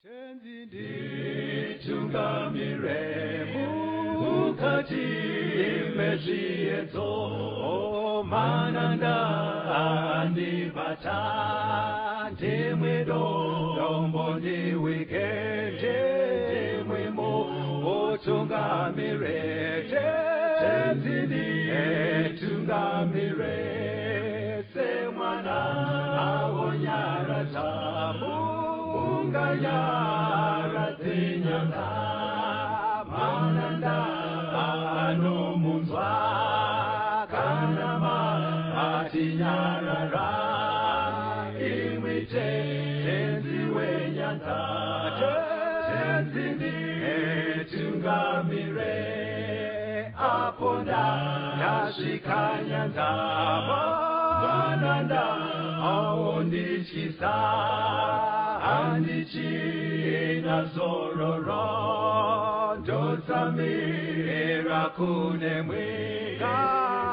Tenzi nditungamire mukati mezviedzo, mananda andibata, ndimwe dombo ndiwike, ndimwe mutungamire. Tenzi nditungamire semwana awonyaradza unganyaradze nyanga, mananda anomunzwa kana matinyarara, imwi Tenzi wenyanza. Tenzi nditungamire apo ndasvika nyanza, mananda aondityisa, handichina zororo, ndotsamira kunemwe,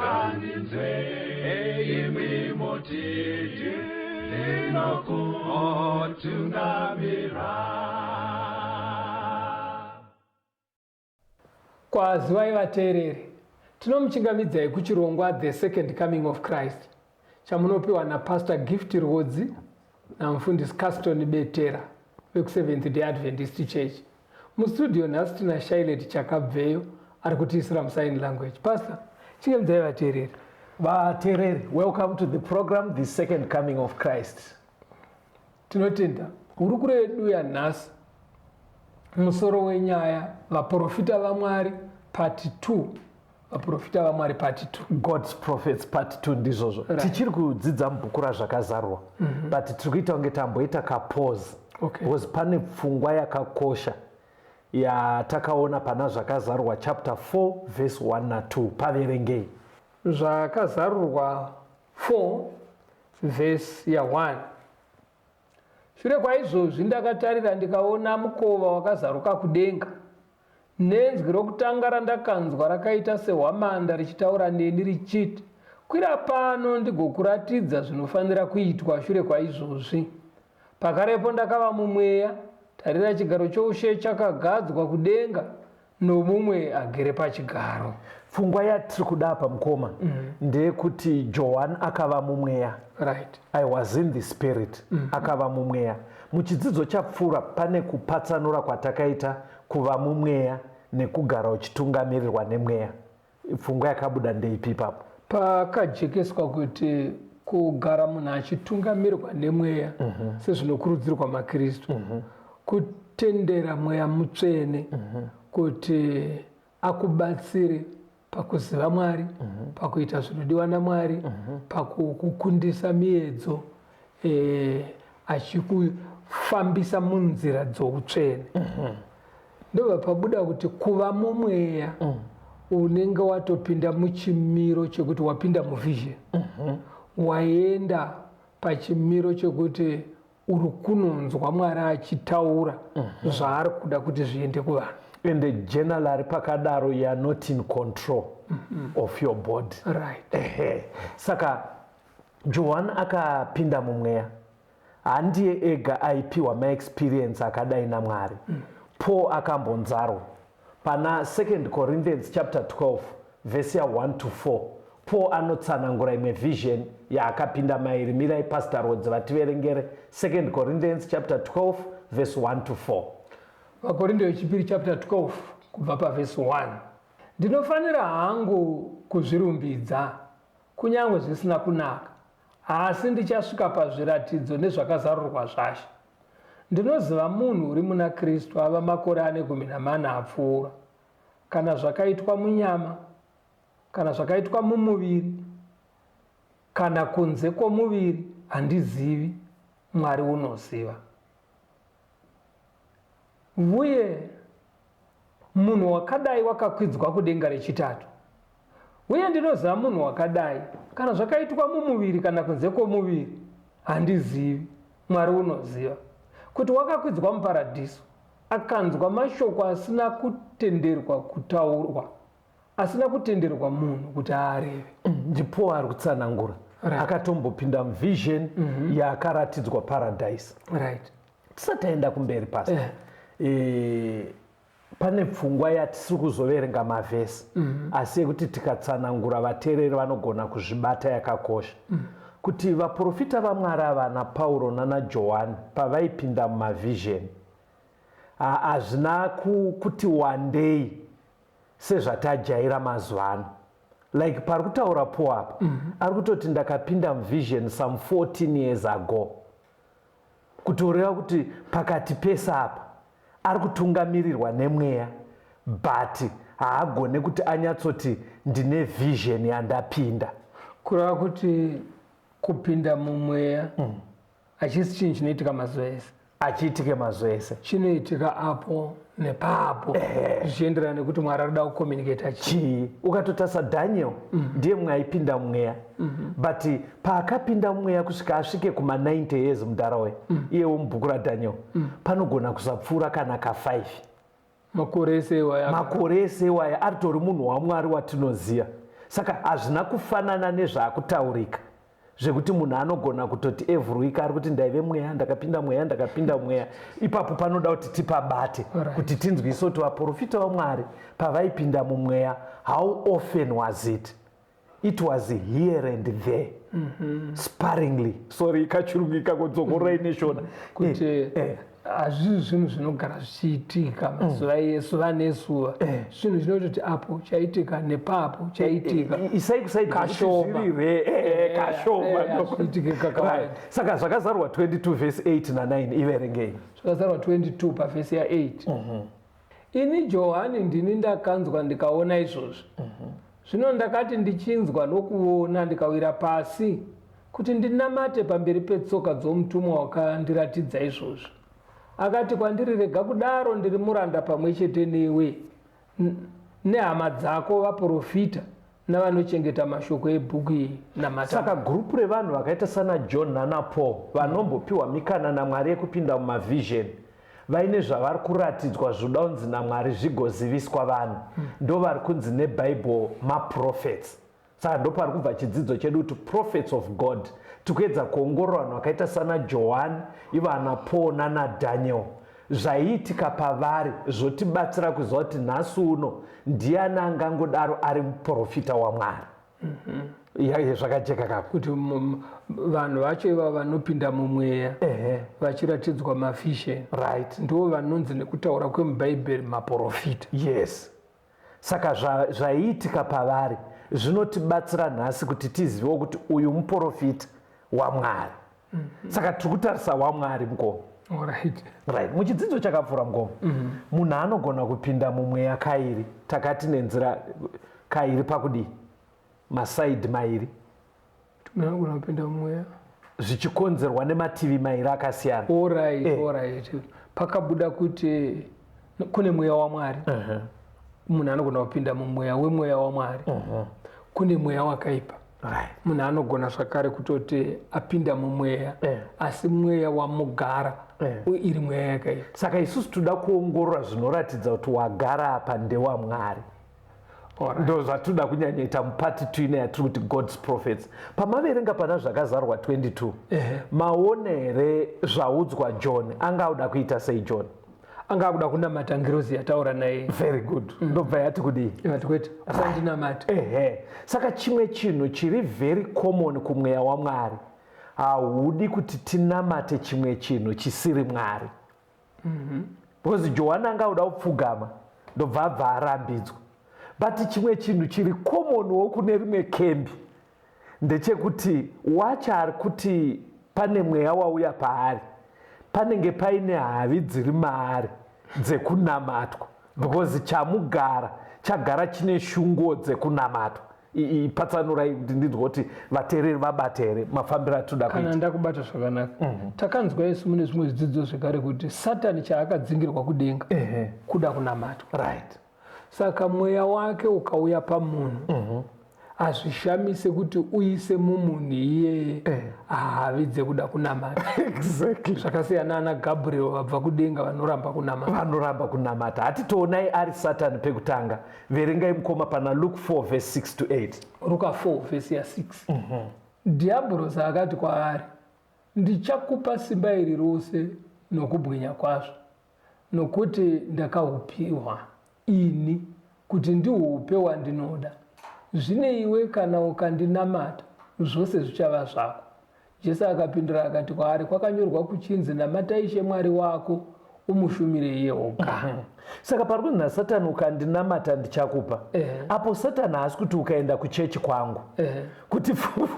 ngandinzwe imwi motiti ndinokutungamira. Kwazivai vateereri, tinomuchingamidzai kuchirongwa The Second Coming of Christ chamunopiwa naPastor Gift Rwodzi naMufundisi Caston Betera vekuSeventh Day Adventist Church. Mustudio nhasi tina Shailet Chakabveyo ari kutiisira musign language. Pastor, chingamidzai vateereri. Vateereri, welcome to the program The Second Coming of Christ. Tinotenda hurukuro yedu yanhasi, musoro wenyaya Vaprofita vaMwari Part 2. Vaprofita vaMwari Part 2. God's Prophets Part 2, ndizvozvo. Tichiri kudzidza mubhuku raZvakazarurwa, but tiri kuita kunge tamboita kapause because pane pfungwa yakakosha yatakaona pana Zvakazarurwa chapter 4 verse 1 na2. Paverengei. Zvakazarurwa 4 vhesi ya1. Shure kwaizvozvi ndakatarira, ndikaona mukova wakazaruka kudenga, nenzwi rokutanga randakanzwa rakaita sehwamanda richitaura neni richiti, "Kwira pano, ndigokuratidza zvinofanira kuitwa shure kwaizvozvi." Pakarepo ndakava mumweya, tarira, chigaro choushe chakagadzwa kudenga, nomumwe agere pachigaro. Pfungwa yatiri kuda apa, mukoma, ndeyekuti Johani akava mumweya. I was in the Spirit. Akava mumweya. Muchidzidzo chapfuura pane kupatsanura kwatakaita kuva mumweya nekugara uchitungamirirwa nemweya. Pfungwa yakabuda ndeipi ipapo? Pakajekeswa kuti kugara munhu achitungamirwa nemweya, sezvinokurudzirwa maKristu, kutendera Mweya Mutsvene kuti akubatsire pakuziva Mwari, pakuita zvinodiwa naMwari, pakukundisa miedzo, achikufambisa munzira dzoutsvene. Ndobva pabuda kuti kuva mumweya, unenge watopinda muchimiro chekuti wapinda muvision, waenda pachimiro chekuti uri kunonzwa Mwari achitaura zvaari kuda kuti zviende kuvanhu. And generally pakadaro you are not in control of your body. Ehe. Saka Johani akapinda mumweya. Handiye ega aipiwa maexperience akadai naMwari. Paul akambonzarwo. Pana 2 Corinthians chapter 12 vhesi ya1 to 4, Paul anotsanangura imwe vision yaakapinda mairi. Mirai, Pastor Rodzi vativerengere 2 Corinthians chapter 12 verse 1 to 4. VaKorindo yechipiri chapter 12 kubva pavhesi 1. Ndinofanira hangu kuzvirumbidza, kunyange zvisina kunaka, asi ndichasvika pazviratidzo nezvakazarurwa zvaShe. Ndinoziva munhu uri muna Kristu ava makore ane 14 apfuura, kana zvakaitwa munyama, kana zvakaitwa mumuviri, kana kunze kwomuviri, handizivi, Mwari unoziva. Uye munhu wakadai wakakwidzwa kudenga rechitatu. Uye ndinoziva munhu wakadai, kana zvakaitwa mumuviri kana kunze kwomuviri, handizivi, Mwari unoziva, kuti wakakwidzwa muparadhiso, akanzwa mashoko asina kutenderwa kutaurwa, asina kutenderwa munhu kuti aareve. Ndipo ari kutsanangura. Akatombopinda muvision yaakaratidzwa paradise. Tisati taenda kumberi, Pastor, pane pfungwa yatisiri kuzoverenga mavhesi, asi yekuti tikatsanangura vateereri vanogona kuzvibata, yakakosha, kuti vaprofita vaMwari ava naPauro nanaJohani pavaipinda mumavision, hazvina kuti wandei sezvatajaira mazuva ano. Like pari kutaura po apa, ari kutoti ndakapinda muvision some 14 years ago, kutoreva kuti pakati pese apa ari kutungamirirwa nemweya, but haagone kuti anyatsoti ndine vision yandapinda. Kureva kuti kupinda mumweya hachisi chinhu chinoitika mazuva ese. Achiitike mazuva ese. Chinoitika apo nepapo, zvichienderana nekuti Mwari ari kuda kucommunicata chii. Chii. Ukatotarisa Daniel, ndiye mumwe aipinda mumweya, but paakapinda mumweya kusvika asvike kuma90 years mudharawe, iyewo mubhuku raDaniel panogona kusapfuura kana ka5. Makore ese iwaya. Makore ese iwaya aritori munhu waMwari watinoziva. Saka hazvina kufanana nezvaakutaurika zvekuti munhu anogona kutoti every week ari kuti ndaive mweya, ndakapinda mweya, ndakapinda mweya. Ipapo panoda kuti tipabate kuti tinzwise kuti vaprofita vaMwari pavaipinda mumweya, how often was it? It was here and there, sparingly. Sorry, kachirungu ikako, dzokorai neShona. Kuti hazvisi zvinhu zvinogara zvichiitika mazuva zuva nezuva. Zvinhu zvinototi apo chaitika nepapo chaitika. Isai kuside. Kashoma. Kashoma. Hazviitike kakawanda. Right. Saka Zvakazarwa 22 vhesi 8 na9, iverengei. Zvakazarwa 22 pavhesi ya8: "Ini Johani ndini ndakanzwa ndikaona izvozvi. Zvino ndakati ndichinzwa nokuona, ndikawira pasi kuti ndinamate pamberi petsoka dzomutumwa wakandiratidza izvozvi. Akati kwandiri, 'Rega kudaro, ndiri muranda pamwe chete newe nehama dzako vaprofita navanochengeta mashoko ebhuku iyi. Namata." Saka gurupu revanhu vakaita sana John nana Paul vanombopiwa mikana naMwari yekupinda mumavision vaine zvavari kuratidzwa zvoda kunzi naMwari zvigoziviswa vanhu, ndo vari kunzi neBhaibheri maprophets. Saka ndo pari kubva chidzidzo chedu kuti prophets of God. Tikuedza kuongorora vanhu vakaita sana Johani, ivo ana Paul nana Daniel, zvaiitika pavari zvotibatsira kuziva kuti nhasi uno ndiani angangodaro ari muprofita waMwari. Zvakajeka kapo? Kuti vanhu vacho ivavo vanopinda mumweya vachiratidzwa mavision ndo vanonzi nekutaura kwemubhaibheri maprofita. Yes. Saka zvaiitika pavari zvinotibatsira nhasi kuti tizivewo kuti uyu muprofita waMwari. Saka tiri kutarisa waMwari, mukoma. Right, muchidzidzo chakapfuura, mukoma, munhu anogona kupinda mumweya kairi. Takati nenzira kairi pakudii? Masaidhi mairi. Munhu anogona kupinda mumweya zvichikonzerwa nemativi mairi akasiyana. Alright. Alright, pakabuda kuti kune mweya waMwari. Munhu anogona kupinda mumweya wemweya waMwari. Kune mweya wakaipa. Munhu anogona zvakare kutoti apinda mumweya, asi mweya wamugara iri mweya yakaipa. Saka isusu toda kuongorora zvinoratidza kuti wagara apa ndewamwari. Ndo zvatoda kunyanyaita mupart 2 ine yatiri kuti God's prophets. Pamaverenga pana Zvakazarwa 22, maona here zvaudzwa John? Anga auda kuita sei John? Anga akuda kunamata ngirozi yataura naye. Very good. Ndobva yati kudii? Ikati kwete, usandinamate. Ehe. Saka chimwe chinhu chiri very common kumweya waMwari, haudi kuti tinamate chimwe chinhu chisiri Mwari, because Johani anga auda kupfugama, ndobva abva arambidzwa. But chimwe chinhu chiri commonwo kune rimwe kembi ndechekuti wacho ari kuti pane mweya wauya paari, panenge paine havi dziri maari dzekunamatwa, because chamugara chagara chine shunguo dzekunamatwa. Ipatsanurai kuti ndinzwa kuti vateereri vabate here mafambiro atinoda Kana kuita. Ndakubata zvakanaka, takanzwa isu mune zvimwe zvidzidzo zvekare kuti Satani chaakadzingirwa kudenga kuda kunamatwa. Saka mweya wake ukauya pamunhu, hazvishamise kuti uise mumunhu iyeye havi dzekuda kunamata. Zvakasiyana ana Gabriel vabva kudenga vanoramba kunamata. Vanoramba kunamata. Hatitoonai ari Satani pekutanga. Verengai, mukoma, pana Luke 4 verse 6 to 8. Ruka 4 vhesi ya6: "Dhiabhorosi akati kwaari, 'Ndichakupa simba iri rose. Nokubwinya kwazvo, nokuti ndakahupiwa ini kuti ndihupe wandinoda. Zvino iwe kana ukandinamata, zvose zvichava zvako. Jesu akapindura akati kwaari, Kwakanyorwa kuchinzi, Namata Ishe Mwari wako, umushumire iye oga. Saka pari kunzi naSatani, ukandinamata ndichakupa. Apo Satani haasi kuti ukaenda kuchechi kwangu. Kuti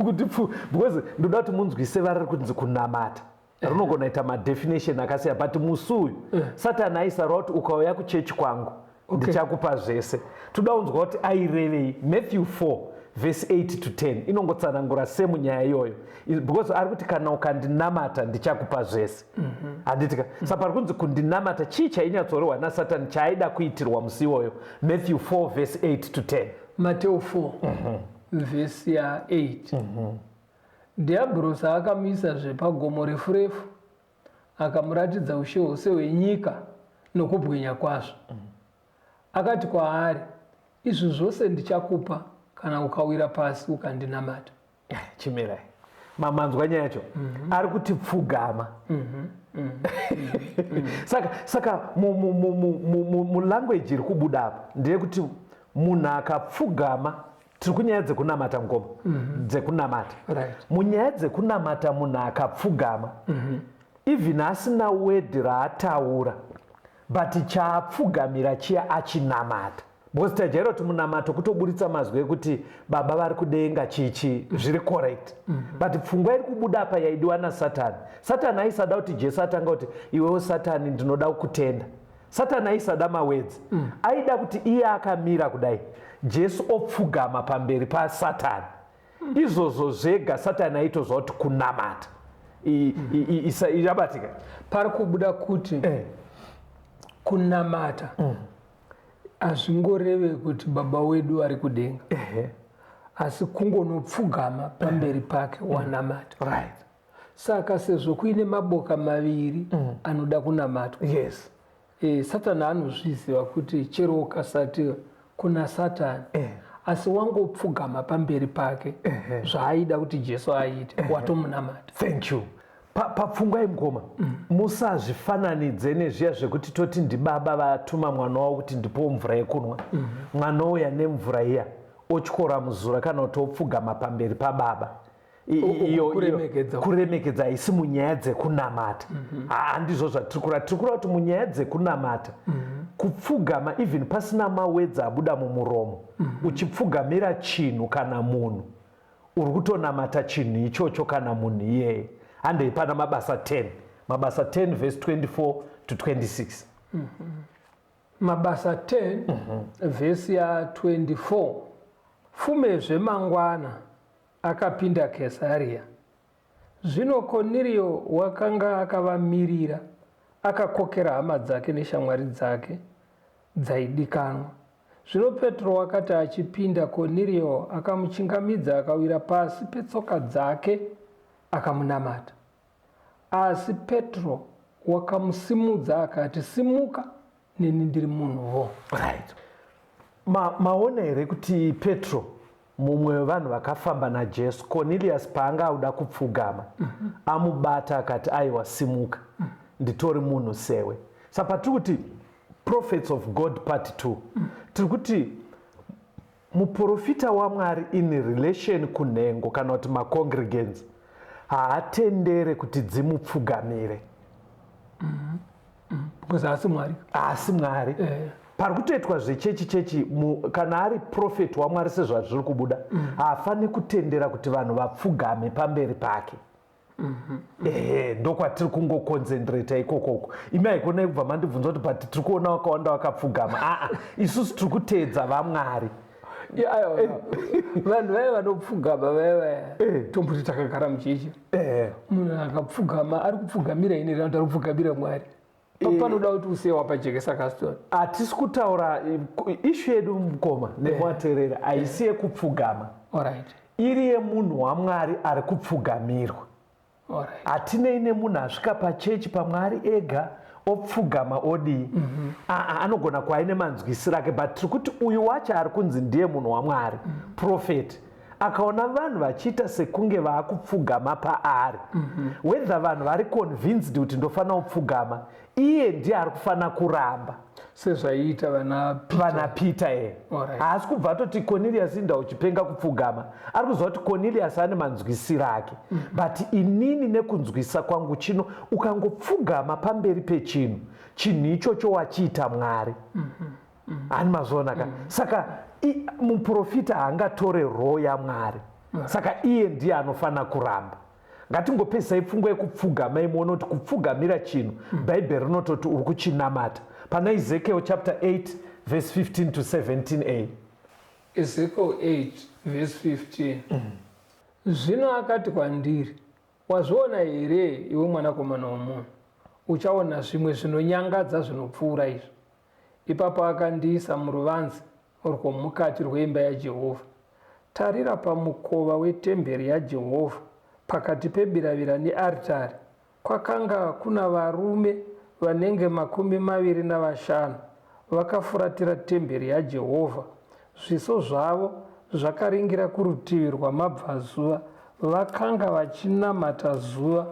kuti because ndoda kuti munzwise vari kunzi kunamata. Rinogona kuita madefinition akasiyana, but musi uyu Satani aisarwa kuti ukauya kuchechi kwangu ndichakupa zvese. Toda kunzwa kuti airevei. Matthew 4 verse 8 to 10 inongotsanangura semunyaya iyoyo, because ari kuti kana ukandinamata ndichakupa zvese, handitika? Saka pari kunzi kundinamata, chii chainyatsorehwa naSatani chaaida kuitirwa musi iwoyo? Matthew 4 verse 8 to 10. Mateo 4 vhesi ya8. Dhiabhorosi akamuisazve pagomo refu refu, akamuratidza ushe hwose hwenyika nokubwinya kwazvo. Akati kwaari, Izvi zvose ndichakupa kana ukawira pasi ukandinamata. Chimirai, mamanzwa nyaya yacho? Ari kuti pfugama. Saka mulanguage iri kubuda apa ndeyekuti munhu akapfugama, tiri kunyaya dzekunamata, ngoma dzekunamata. Munyaya dzekunamata, munhu akapfugama, even asina word raataura, but chaapfugamira chiya achinamata, because tajaira kuti munamato kutoburitsa mazwi ekuti Baba vari kudenga, chichi zviri correct. But pfungwa iri kubuda apa yaidiwa naSatani, Satani aisada kuti Jesu atanga kuti, Iwewo Satani, ndinoda kukutenda. Satani aisada mawords. Aida kuti iye akamira kudai, Jesu opfugama pamberi paSatani. Izvozvo zvega Satani aitozva kuti kunamata. Yabatika? Pari kubuda kuti kunamata hazvingoreve kuti Baba wedu ari kudenga, asi kungonopfugama pamberi pake wanamata. Saka sezvo kuine maboka maviri anoda kunamatwa, Satani anozviziva kuti chero ukasati kuna Satani, asi wangopfugama pamberi pake zvaaida kuti Jesu aite, watomunamata. Thank you. Papfungwa yemukoma, musazvifananidze nezviya zvekuti toti ndibaba vatuma mwana wavo kuti ndipowo mvura yekunwa. Mwana ouya nemvura iya, otyora muzura kana kuti opfugama pamberi pababa. Kuremekedza. Kuremekedza haisi munyaya dzekunamata. Handizvo zvatiri kureva. Tiri kureva kuti munyaya dzekunamata, kupfugama even pasina mawords abuda mumuromo, uchipfugamira chinhu kana munhu, uri kutonamata chinhu ichocho kana munhu iyeye. Handei pana Mabasa 10, Mabasa 10 verse 24 to 26. Mabasa 10 vhesi ya24. Fumezve mangwana akapinda Kesaria. Zvino Kornerio wakanga akavamirira, akakokera hama dzake neshamwari dzake dzaidikanwa. Zvino Petro wakati achipinda, Kornerio akamuchingamidza, akawira pasi petsoka dzake, akamunamata. Asi Petro wakamusimudza akati, Simuka, neni ndiri munhuwo. Right. Maona here kuti Petro mumwe wevanhu vakafamba naJesu, Cornelius paanga auda kupfugama, amubata akati, Aiwa, simuka, nditori munhu sewe. Saka patiri kuti Prophets of God part 2, tiri kuti muprofita waMwari in relation kunhengo kana kuti macongregants haatendere kuti dzimupfugamire. Because haasi Mwari. Haasi Mwari. Pari kutoitwa zvechechi chechi, kana ari prophet waMwari sezvazviri kubuda, haafaniri kutendera kuti vanhu vapfugame pamberi pake. Ehe, ndokwatiri kungoconcentrata ikokoko. Imi haikonai kubva mandibvunza kuti, but tiri kuona vakawanda vakapfugama. Aa, isusu tiri kuteedza vaMwari. Aiwa, vanhu vaya vanopfugama vaya vaya, tomboti takagara muchechi, munhu akapfugama ari kupfugamira ini kana kuti ari kupfugamira Mwari? Panoda kuti usiye wapajekesa, Caston. Hatisi kutaura issue yedu, mukoma nemwaterera, haisi yekupfugama. Iri yemunhu waMwari ari kupfugamirwa. Hatinei nemunhu asvika pachechi paMwari ega opfugama odii. Aa, anogona kuva aine manzwisiro ake, but tiri kuti uyu wacho ari kunzi ndiye munhu waMwari, prophet. Akaona vanhu vachiita sekunge vaakupfugama paari. Whether vanhu vari convinced kuti ndofanira kupfugama, iye ndiye ari kufanira kuramba. Sezvaiita vana Peter. Vana Peter e. Haasi kubva atoti Cornelius inda uchipenga kupfugama. Ari kuziva kuti Cornelius ane manzwisiro ake. But inini nekunzwisa kwangu chino ukangopfugama pamberi pechinhu, chinhu ichocho wachiita Mwari. Hani mazviona ka? Saka muprofita haangatore role yaMwari. Saka iye ndiye anofanira kuramba. Ngatingopedzisai pfungwa yekupfugama imuone kuti kupfugamira chinhu Bhaibheri rinototi uri kuchinamata. Pana Ezekiel chapter 8 verse 15 to 17a. Ezekiel 8 verse 15. Zvino akati kwandiri, Wazviona here, iwe mwanakomana womunhu? Uchaona zvimwe zvinonyangadza zvinopfuura izvi. Ipapo akandiisa muruvanze rwomukati rweimba yaJehovha. Tarira pamukova wetemberi yaJehovha, pakati pebiravira nearitari, kwakanga kuna varume vanenge 25 vakafuratira temberi yaJehovha, zviso zvavo zvakaringira kurutivi rwamabvazuva, vakanga vachinamata zuva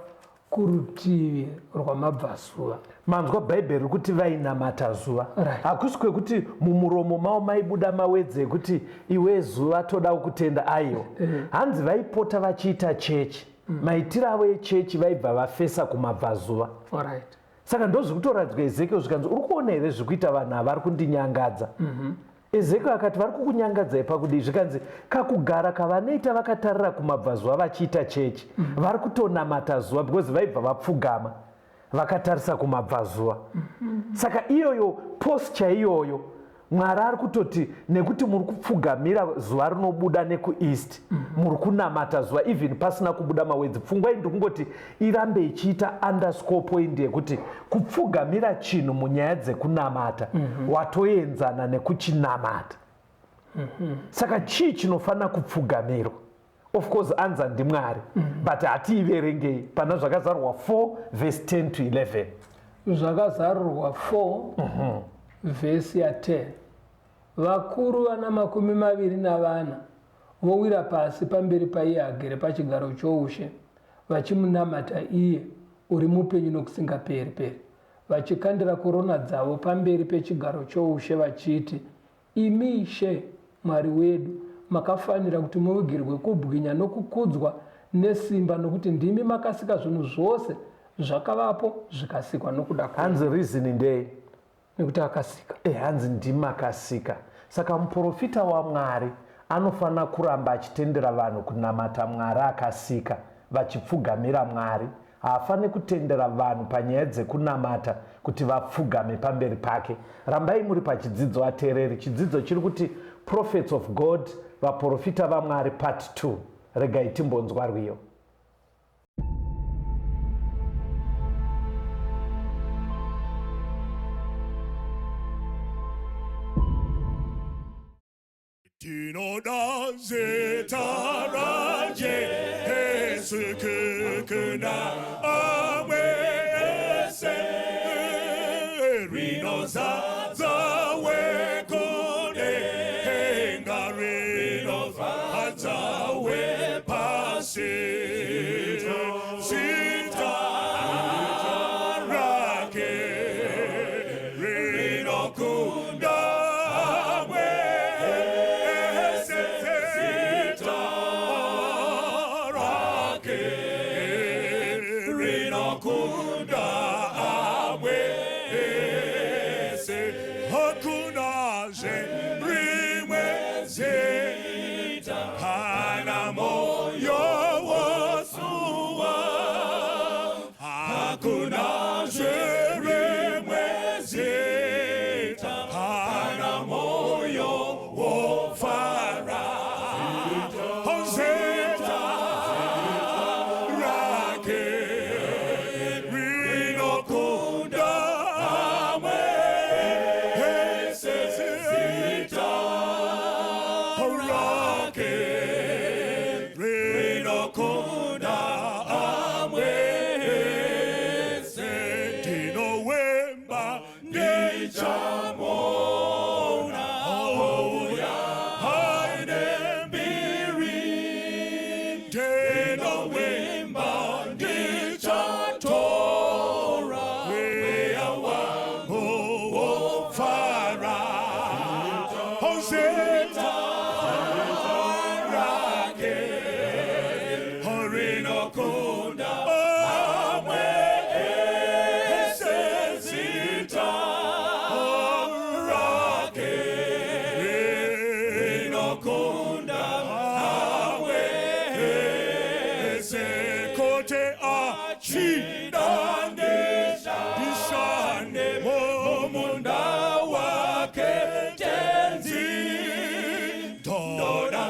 kurutivi rwamabvazuva. Manzwa Bhaibheri riri kuti vainamata zuva. Right. Hakusi kwekuti mumuromo mavo maibuda mawedzi ekuti iwe zuva toda kukutenda aiwa. Hanzi vaipota vachiita chechi. Maitiro avo echechi vaibva vafesa kumabvazuva. Alright. Saka ndozvikutoratidzwa Ezekiel zvikanzi uri kuona here zviri kuita vanhu ava vari kundinyangadza. Ezekiel akati vari kukunyangadzai pakudii zvikanzi kakugara kavanoita vakatarira kumabvazuva vachiita chechi vari kutonamata zuva because vaibva vapfugama vakatarisa kumabvazuva. Saka iyoyo posture iyoyo Mwari ari kutoti nekuti muri kupfugamira zuva rinobuda nekueast muri kunamata zuva even pasina kubuda mawedzi. Pfungwa iyi ndikungoti irambe ichiita underscore point yekuti kupfugamira chinhu munyaya dzekunamata watoenzana nekuchinamata. Saka chii chinofanira kupfugamirwa? Of course anza ndiMwari, but hatiiverengei pana Zvakazarurwa 4 verse 10 to 11. Zvakazarurwa 4 vhesi ya 10. Vakuru vana 24 vowira pasi pamberi paiye agere pachigaro choushe, vachimunamata iye uri mupenyu nokusingaperi-peri, vachikandira korona dzavo pamberi pechigaro choushe vachiti, Imi Ishe, Mwari wedu, makafanira kuti muvigirwe kubwinya nokukudzwa nesimba, nokuti ndimi makasika zvinhu zvose, zvakavapo zvikasikwa nokuda kwenyu. Hanzi reason ndei? Nekuti akasika. Hanzi ndimi makasika. Saka muprofita waMwari anofanira kuramba achitendera vanhu kunamata Mwari akasika, vachipfugamira Mwari. Haafaniri kutendera vanhu panyaya dzekunamata kuti vapfugame pamberi pake. Rambai muri pachidzidzo ateereri. Chidzidzo chiri kuti Prophets of God, Vaporofita vaMwari Part 2. Regai timbonzwa rwiyo. Tinoda zita raJesu kukunda amwe ese, rinozadza wekudenga, rinozadza wepasi. Zita rake rinokunda amwe ese, zita rake rinokunda amwe ese. Hakunazve rimwe zita kana moyo wosuwa, hakunazve rimwe zita kana moyo wofara. Zita rake rinokunda amwe ese, zita rake rinokunda amwe ese. Ndinovimba ndichamuona ouya aine mbiri. Mumunda wake Tenzi, ndoda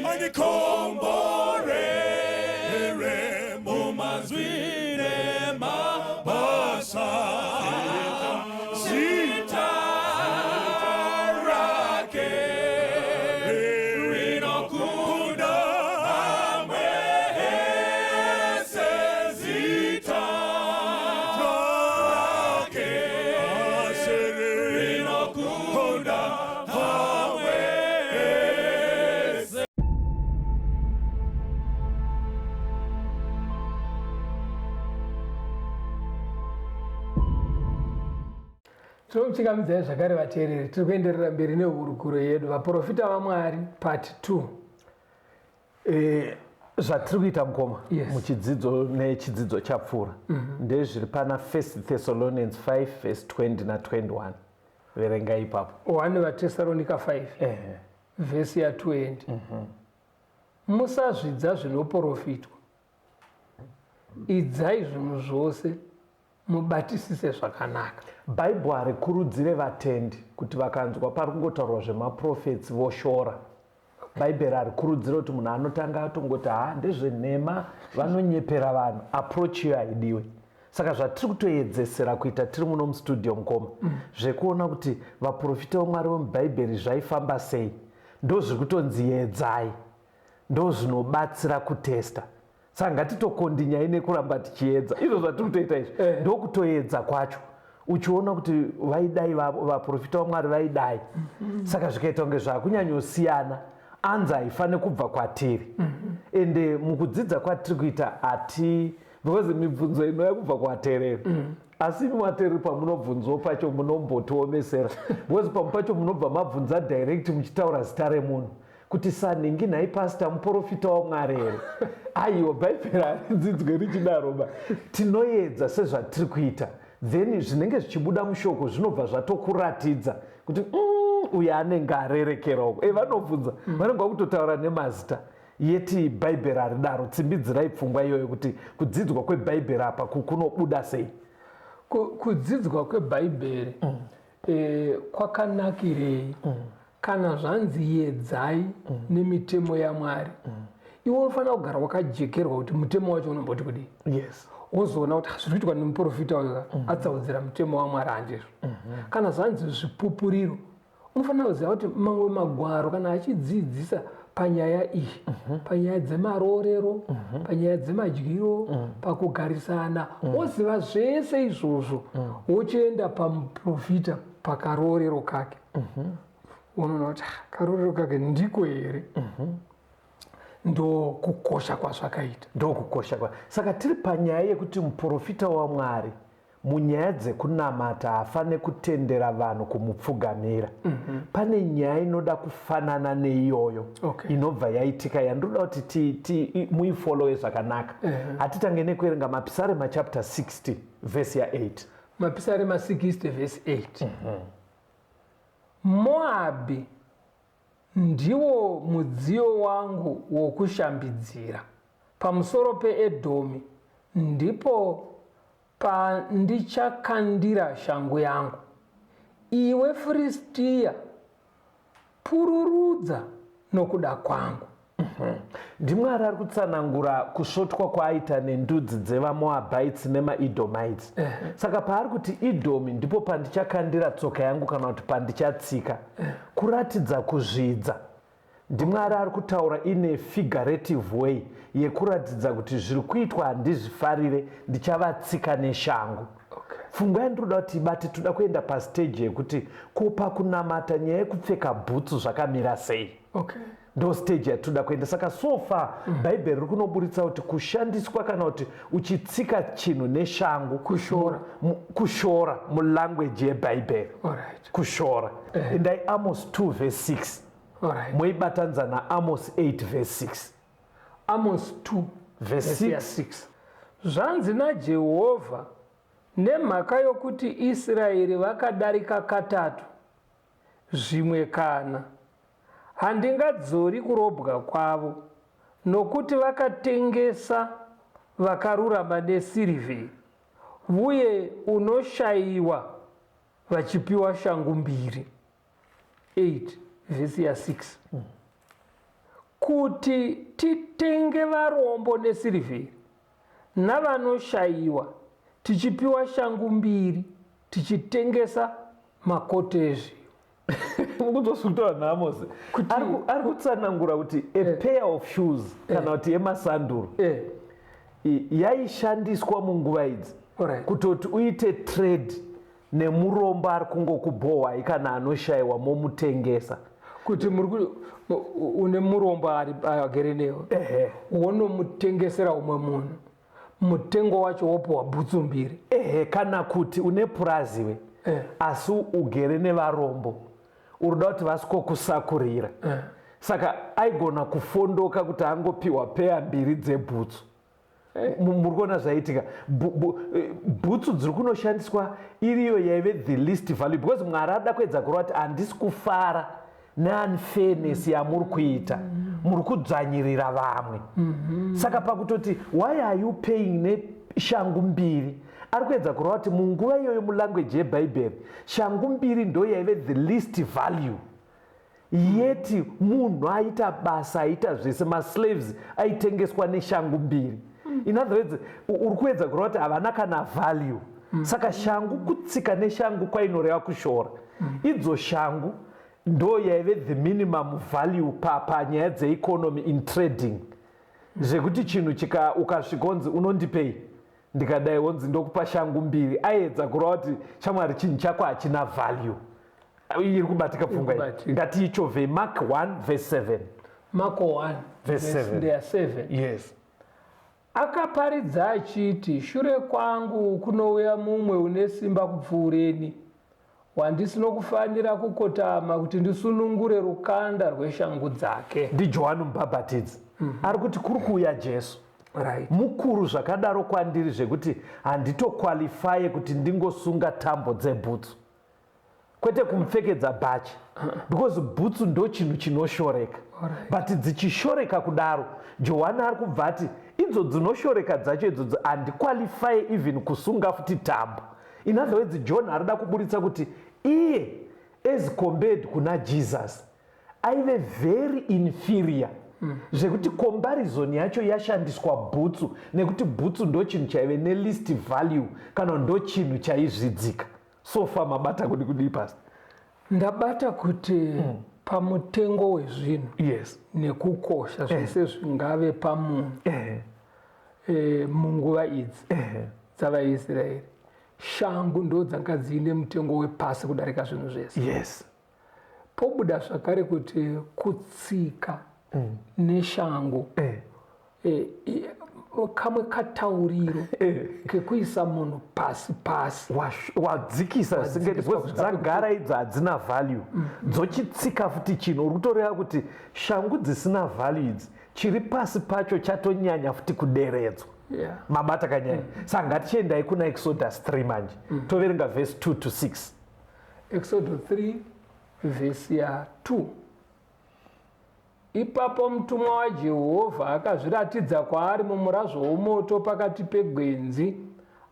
andikomborere mumazwi nemabasa. Zita rake rinokunda amwe ese, zita rake rinokunda amwe ese. Tinomuchingamidzai zvakare vateereri, tiri kuenderera mberi nehurukuro yedu, Vaprofita vaMwari Part 2. Zvatiri kuita, mukoma, muchidzidzo nechidzidzo chapfuura, ndezviri pana 1 Thessalonians 5 verse 20 na21. Verenga ipapo. 1 vaTesaronika 5 vhesi ya20: "Musazvidza zvinoprofitwa, idzai zvinhu zvose, mubatisise zvakanaka." Bhaibheri harikurudzire vatendi kuti vakanzwa pari kungotaurwa zvemaprofets voshora. Bhaibheri harikurudzire kuti munhu anotanga atongoti, "Ha, ndezvenhema, vanonyepera vanhu." Approach iyo haidiwe. Saka zvatiri kutoedzesera kuita tiri muno mustudio, mukoma, zvekuona kuti vaprofita vamwari vemubhaibheri zvaifamba sei, ndo zviri kutonzi yedzai, ndo zvinobatsira kutesta. Saka ngatitokondinyai nekuramba tichiedza izvo zvatiri kutoita izvi. Ndokutoedza kwacho, uchiona kuti vaidai, vaprofita vamwari vaidai. Saka zvikaita kunge zvakunyanyosiyana, anzi haifani kubva kwatiri. Ende mukudzidza kwatiri kuita hati, because mibvunzo inouya kubva kuvateereri, asi imi vateereri pamunobvunzwo pacho munombotiomesera, because pamwe pacho munobva mabvunza direct muchitaura zita remunhu kuti, "Sanhingi, nhai pasta, muprofita wamwari here?" Aiwa, Bhaibheri haridzidzwe richidaro ba. Tinoedza sezvatiri kuita, then zvinenge zvichibuda mushoko zvinobva zvatokuratidza kuti uyu anenge arerekera uko." Vanobvunza vanenge vakutotaura nemazita, yeti Bhaibheri haridaro. Tsimbidzirai pfungwa iyoyo kuti kudzidzwa kwebhaibheri apa kunobuda sei. Kudzidzwa kwebhaibheri kwakanakirei? Kana zvanzi yedzai nemitemo yaMwari, iwe unofanira kugara wakajekerwa kuti mutemo wacho unomboti kudii. Wozoona kuti, "Ah, zviri kuitwa nemuprofita uyu atsaudzira mutemo waMwari, handizvo." Kana zvanzi zvipupuriro, unofanira kuziva kuti mamwe magwaro kana achidzidzisa panyaya iyi, panyaya dzemaroorero, panyaya dzemadyiro, pakugarisana, woziva zvese izvozvo, wochienda pamuprofita pakaroorero kake, unoona kuti, "Ah, karoorero kake ndiko here?" Ndo kukosha kwazvakaita. Ndokukosha kwa. Saka tiri panyaya yekuti muprofita wamwari munyaya dzekunamata haafane kutendera vanhu kumupfugamira. Pane nyaya inoda kufanana neiyoyo inobva yaitika yandinoda kuti muifolowe zvakanaka. Hatitange nekuverenga Mapisarema chapter 60 vhesi ya8. Mapisarema 60 vhesi 8: "Moabhi ndiwo mudziyo wangu wokushambidzira, pamusoro peEdhomi ndipo pandichakandira shangu yangu. Iwe Firistiya, pururudza nokuda kwangu." NdiMwari ari kutsanangura kusvotwa kwaaita nendudzi dzevaMoabhites nemaEdomites. Saka paari kuti Idhomi ndipo pandichakandira tsoka yangu kana kuti pandichatsika, kuratidza kuzvidza. NdiMwari ari kutaura ine figurative way yekuratidza kuti zviri kuitwa handizvifarire, ndichavatsika neshangu. Pfungwa yandinoda kuti ibate, toda kuenda pastage yekuti ko pakunamata nyaya yekupfeka bhutsu zvakamira sei? Ndo stage yatinoda kuenda. Saka so far Bhaibheri riri kunoburitsa kuti kushandiswa kana kuti uchitsika chinhu neshangu Kushora. Kushora mulanguage yebhaibheri. Kushora. Endai Amos 2 verse 6, moibatanidza naAmos 8 verse 6. Amos 2 verse vhesi 6. Ya6: "Zvanzi naJehovha, nemhaka yokuti Israeri vakadarika katatu, zvimwe kana, handingadzori kurobwa kwavo, nokuti vakatengesa vakarurama nesirivheri, uye unoshayiwa." Vachipiwa shangu mbiri. 8 vhesi ya6. Kuti titenge varombo nesirivheri navanoshayiwa tichipiwa shangu mbiri tichitengesa makoto ezviyo. Mukuzosutora naAmosi ari kutsanangura kuti a pair of shoes kana kuti yemasanduro yaishandiswa munguva idzi kutoti uite trade nemurombo ari kungokubhohwai kana anoshayiwa, momutengesa. Kuti muri une murombo ari agere newe, wonomutengesera umwe munhu, mutengo wacho wopiwa bhutsu mbiri. Ehe, kana kuti une puraziwe asi ugere nevarombo, uri kuti vasikokusakurira, saka aigona kufondoka kuti angopiwa peya mbiri dzebhutsu. Muri kuona zvaitika? Bhutsu dziri kunoshandiswa iriyo yaive the least value, because Mwari ada kuedza kureva kuti handisi kufara neunfairness yamuri kuita, muri kudzvanyirira vamwe. Saka pakutoti why are you paying neshangu mbiri, ari kuedza kureva kuti munguva iyoyo, mulanguage yebhaibheri, shangu mbiri ndo yaive the least value, yeti munhu aita basa, aita zvese, maslaves aitengeswa neshangu mbiri. In other words, uri kuedza kureva kuti havana kana value. Saka shangu, kutsika neshangu kwainoreva kushora. Idzo shangu ndo yaive the minimum value panyaya dzeeconomy in trading, zvekuti chinhu chika ukasvika onzi unondipei, ndikadai wonzi ndokupa shangu mbiri, aiedza kureva kuti shamwari, chinhu chako hachina value. Iri kubatika pfungwa iyi? Kubatika. Ngatiichovhei. Mark 1 verse 7. Marko 1 verse 7. Ndeya 7. Yes. Akaparidza achiti, "Shure kwangu kunouya mumwe une simba kupfuureni, wandisinokufanira kukotama kuti ndisunungure rukanda rweshangu dzake." NdiJohani Mubhabhatidzi ari kuti kuri kuuya Jesu mukuru zvakadaro kwandiri zvekuti handitoqualifye kuti ndingosunga tambo dzebhutsu, kwete kumupfekedza bhachi, because bhutsu ndo chinhu chinoshoreka. But dzichishoreka kudaro, Johani ari kubva ati idzo dzinoshoreka dzacho idzodzo handiqualifye even kusunga futi tambo. In other words, John arida kuburitsa kuti iye as compared kuna Jesus aive very inferior, zvekuti comparison yacho yashandiswa bhutsu, nekuti bhutsu ndo chinhu chaive neleast value kana ndo chinhu chaizvidzika. So far mabata kudi kudii, Pastor? Ndabata kuti pamutengo wezvinhu nekukosha zvese zvingave pamunhu munguva idzi dzavaIsraeri, shangu ndo dzanga dziine mutengo wepasi kudarika zvinhu zvese. Pobuda zvakare kuti kutsika neshangu kamwe katauriro kekuisa munhu pasi pasi. Wadzikisa zvisingeti, because dzagara idzo hadzina value, dzochitsika futi chinhu. Uri kutoreva kuti shangu dzisina value idzi, chiri pasi pacho chatonyanya futi kuderedzwa. Mabata kanyanya? Saka ngatichiendai kuna Exodus 3 manje, toverenga verse 2 to 6. Exodus 3 vhesi ya2. Ipapo mutumwa waJehovha akazviratidza kwaari mumurazvo womoto pakati pegwenzi.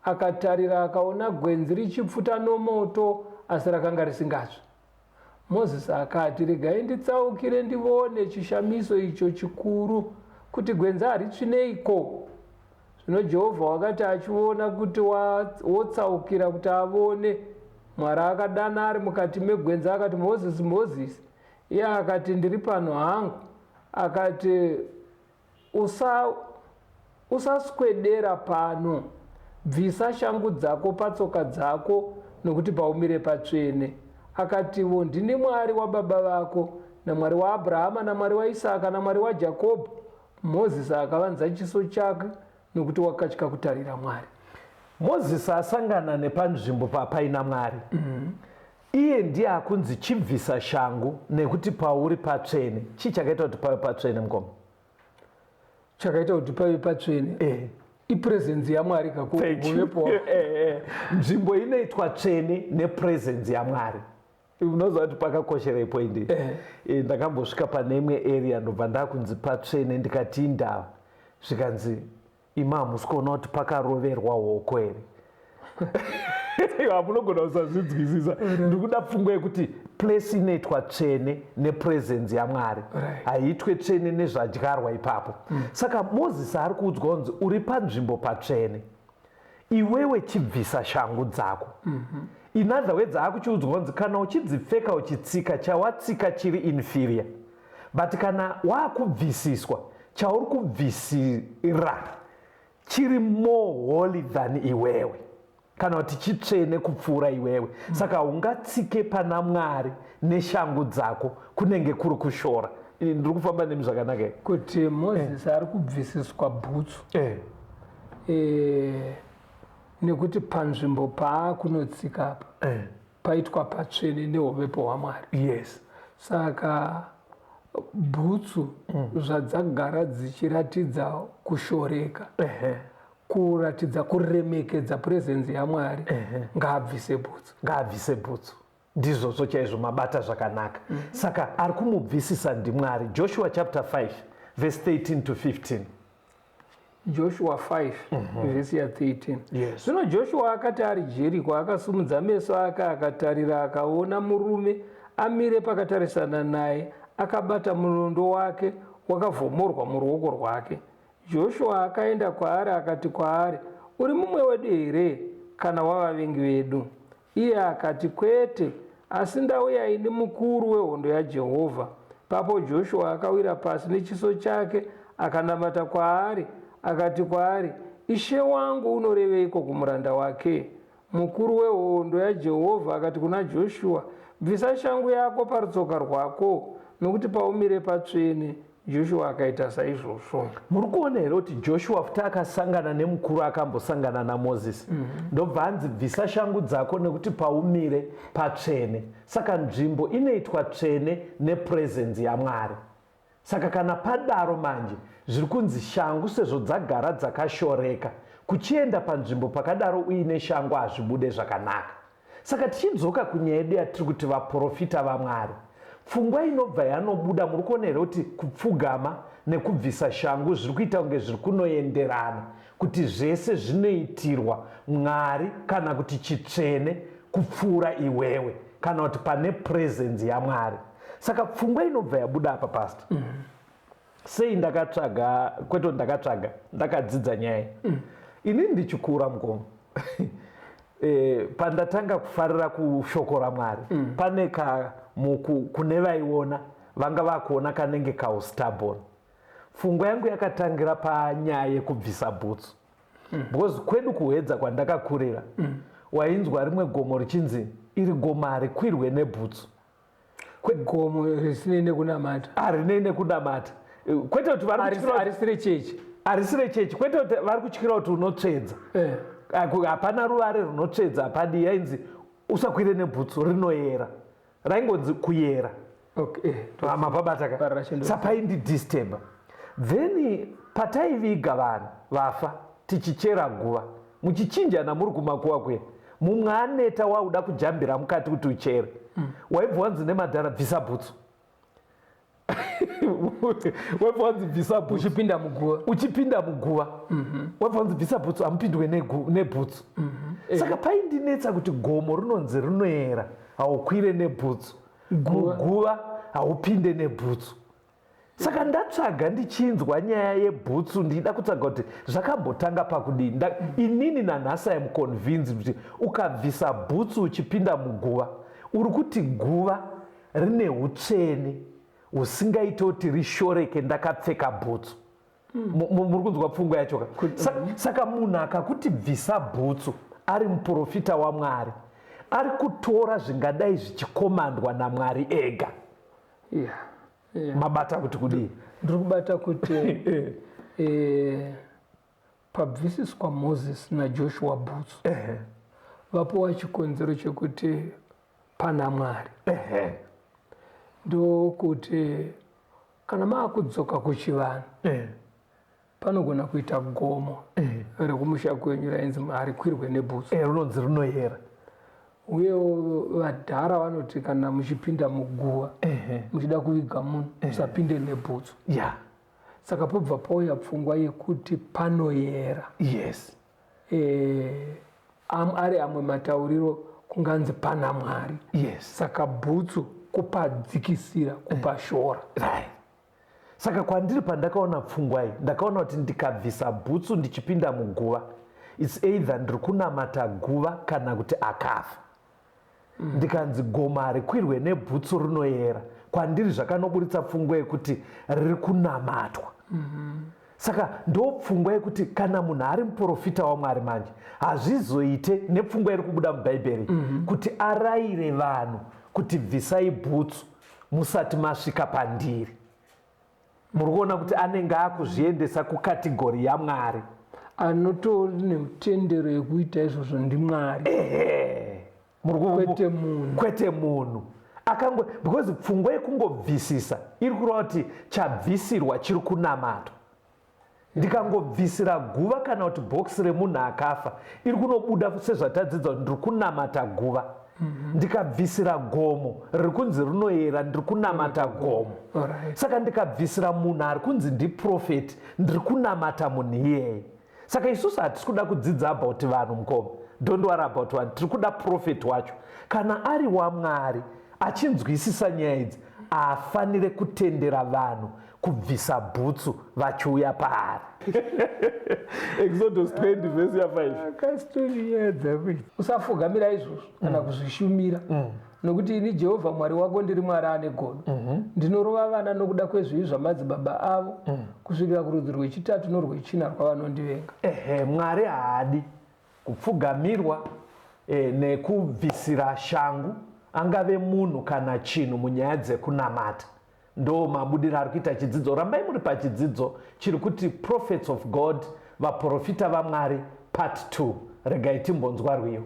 Akatarira, akaona gwenzi richipfuta nomoto, asi rakanga risingatsvi. Mozisi akati, "Regai nditsaukire ndivone chishamiso icho chikuru, kuti gwenzi haritsvi neiko." Zvino Jehovha wakati achiona kuti wotsaukira kuti avone, Mwari akadana ari mukati megwenzi akati, "Mozisi, Mozisi!" Iye akati, "Ndiri pano hangu." Akati, "Usaswedera pano. Bvisa shangu dzako patsoka dzako, nokuti paumire patsvene." Akativo, "Ndini Mwari wababa vako, naMwari waAbhurahama, naMwari waIsaka, naMwari waJakobho." Mozisi akavanza chiso chake, nokuti wakatya kutarira Mwari. Mozisi asangana nepanzvimbo papaina Mwari. Iye ndiye akunzi chibvisa shangu nekuti pauri patsvene. Chii chakaita kuti pave patsvene, mukoma? Chakaita kuti pave patsvene ipresence yaMwari. Thank you. Kakuvepo. Nzvimbo inoitwa tsvene nepresence yaMwari. Unoziva kuti pakakosherei point iyi? Ndakambosvika pane imwe area, ndobva ndakunzi patsvene. Ndikati indava? Zvikanzi, "Ima, hamusi kuona kuti pakaroverwa hoko here?" Hamunogona kusazvinzwisisa. Ndiri kuda pfungwa yekuti place inoitwa tsvene nepresence yaMwari, haiitwe tsvene nezvadyarwa ipapo. Saka Mozisi ari kuudzwa kunzi uri panzvimbo patsvene, iwewe chibvisa shangu dzako. In other words, akuchiudzwa kunzi kana uchidzipfeka uchitsika, chawatsika chiri inferior, but kana waakubvisiswa, chauri kubvisira chiri more holy than iwewe, kana kuti chitsvene kupfuura iwewe. Saka ungatsike pana Mwari neshangu dzako, kunenge kuri kushora. Ndiri kufamba nemi zvakanaka here? Kuti Mozisi ari kubvisiswa bhutsu nekuti panzvimbo paakunotsika apa paitwa patsvene neuvepo hwaMwari. Saka bhutsu zvadzagara dzichiratidza kushoreka, kuratidza kuremekedza presence yaMwari, ngaabvise bhutsu. Ngaabvise bhutsu, ndizvozvo chaizvo, mabata zvakanaka. Saka ari kumubvisisa ndiMwari. Joshua chapter 5 verse 13 to 15. Joshua 5 vhesi ya13. Yes. Zvino Joshua akati ari Jeriko, akasumudza meso ake akatarira, akaona murume amire pakatarisana naye, akabata munondo wake wakavhomorwa muruoko rwake. Joshua akaenda kwaari akati kwaari, "Uri mumwe wedu here kana wavavengi vedu?" Iye akati, "Kwete, asi ndauya ini mukuru wehondo yaJehovha." Papo Joshua akawira pasi nechiso chake akanamata kwaari, akati kwaari, "Ishe wangu unoreveiko kumuranda wake?" Mukuru wehondo yaJehovha akati kuna Joshua, "Bvisa shangu yako parutsoka rwako, nokuti paumire patsvene." Joshua akaita saizvozvo. Muri kuona here kuti Joshua futi akasangana nemukuru akambosangana naMozisi? Ndobva anzi, "Bvisa shangu dzako nekuti paumire patsvene." Saka nzvimbo inoitwa tsvene nepresence yaMwari. Saka kana padaro manje, zviri kunzi shangu sezvo dzagara dzakashoreka, kuchienda panzvimbo pakadaro uine shangu hazvibude zvakanaka. Saka tichidzoka kunyaya yedu yatiri kuti vaprofita vaMwari, pfungwa inobva yanobuda, muri kuona here kuti kupfugama nekubvisa shangu zviri kuita kunge zviri kunoenderana, kuti zvese zvinoitirwa Mwari kana kuti chitsvene kupfuura iwewe, kana kuti pane presence yaMwari? Saka pfungwa inobva yabuda apa, pastor, sei ndakatsvaga, kwete kuti ndakatsvaga, ndakadzidza nyaya. Inini ndichikura, mukoma, pandatanga kufarira kushoko raMwari, pane kamuku kune vaiona vanga vakuona kanenge kaustubborn. Pfungwa yangu yakatangira panyaya yekubvisa bhutsu, because kwedu kuHwedza kwandakakurira, wainzwa rimwe gomo richinzi iri gomo harikwirwe nebhutsu. Gomo risinei nekunamata? Harinei nekunamata. Kwete kuti vari kutyira. Harisi rechechi. Harisi rechechi, kwete kuti vari kutyira kuti unotsvedza. Hapana ruvare runotsvedza, hapadi. Yainzi usakwire nebhutsu, rinoyera. Raingonzi kuyera. Mapabata ka? Sapaindidisturba. Then pataiviga vanhu vafa, tichichera guva, muchichinjana muri kumakuva kuya, mumwe aneta wauda kujambira mukati kuti uchere, waibva wanzi nemadhara, "Bvisa bhutsu." Waibva wanzi, "Bvisa bhutsu." Uchipinda muguva. Uchipinda muguva, waibva wanzi, "Bvisa bhutsu, hamupindwe nebhutsu." Saka paindinetsa kuti gomo rinonzi rinoera, haukwire nebhutsu, muguva haupinde nebhutsu. Saka ndatsvaga, ndichinzwa nyaya yebhutsu, ndida kutsvaga kuti zvakambotanga pakudini. Inini nanhasi am convinced kuti ukabvisa bhutsu uchipinda muguva, uri kuti guva rine utsvene husingaiti kuti rishoreke ndakapfeka bhutsu. Muri kunzwa pfungwa yacho ka? Saka munhu akakuti bvisa bhutsu ari muprofita waMwari, ari kutora zvingadai zvichikomandwa naMwari ega. Mabata kuti kudii? Ndiri kubata kuti pabvisiswa Moses naJoshua bhutsu, vapiwa chikonzero chekuti pana Mwari. Ndokuti kana maakudzoka kuchivanhu, panogona kuita gomo rekumusha kwenyu rainzi harikwirwe nebhutsu. Runonzi rinoyera. Uyewo vadhara vanoti kana muchipinda muguva muchida kuviga munhu, musapinde nebhutsu. Saka pobva pauya pfungwa yekuti panoyera. Ari amwe matauriro kunganzi pana Mwari. Yes. Saka bhutsu kupadzikisira, kupashora. Right. Saka kwandiri pandakaona pfungwa iyi, ndakaona kuti ndikabvisa bhutsu ndichipinda muguva, it's either ndiri kunamata guva kana kuti akafa. Ndikanzi gomo harikwirwe nebhutsu rinoyera. Kwandiri zvakanoburitsa pfungwa yekuti riri kunamatwa. Saka ndopfungwa yekuti kana munhu ari muprofita waMwari manje hazvizoite nepfungwa iri kubuda muBhaibheri kuti arayire vanhu kuti bvisai bhutsu musati masvika pandiri. Muri kuona kuti anenge akuzviendesa kukategori yaMwari. Anotori nemutendero yekuita izvozvo ndiMwari. Ehe. Kwete munhu. Kwete munhu. Akango, because pfungwa yekungobvisisa iri kureva kuti chabvisirwa chiri kunamatwa. Ndikangobvisira guva kana kuti bhokisi remunhu akafa, iri kunobuda sezvatadzidza kuti ndiri kunamata guva. Ndikabvisira gomo riri kunzi rinoyera, ndiri kunamata gomo. Saka ndikabvisira munhu ari kunzi ndiprofeti, ndiri kunamata munhu iyeye. Saka isusu hatisi kuda kudzidza about vanhu mukoma, don't worry about vanhu, tiri kuda prophet wacho. Kana ari waMwari achinzwisisa nyaya idzi, haafanire kutendera vanhu kubvisa bhutsu vachiuya paari. Exodus 20 verse ya 5. Akasitoriedza kuita. Usafugamira izvozvo kana kuzvishumira. Nokuti ini Jehovha Mwari wako ndiri Mwari ane godo. Ndinorova vana nokuda kwezvivi zvamadzibaba avo kusvikira kurudzi rwechitatu norwechina rwavanondivenga. Ehe, Mwari haadi kupfugamirwa nekubvisira shangu angave munhu kana chinhu munyaya dzekunamata. Ndo mabudiro ari kuita chidzidzo. Rambai muri pachidzidzo chiri kuti Prophets of God, vaprofita vaMwari, part 2. Regai timbonzwa rwiyo.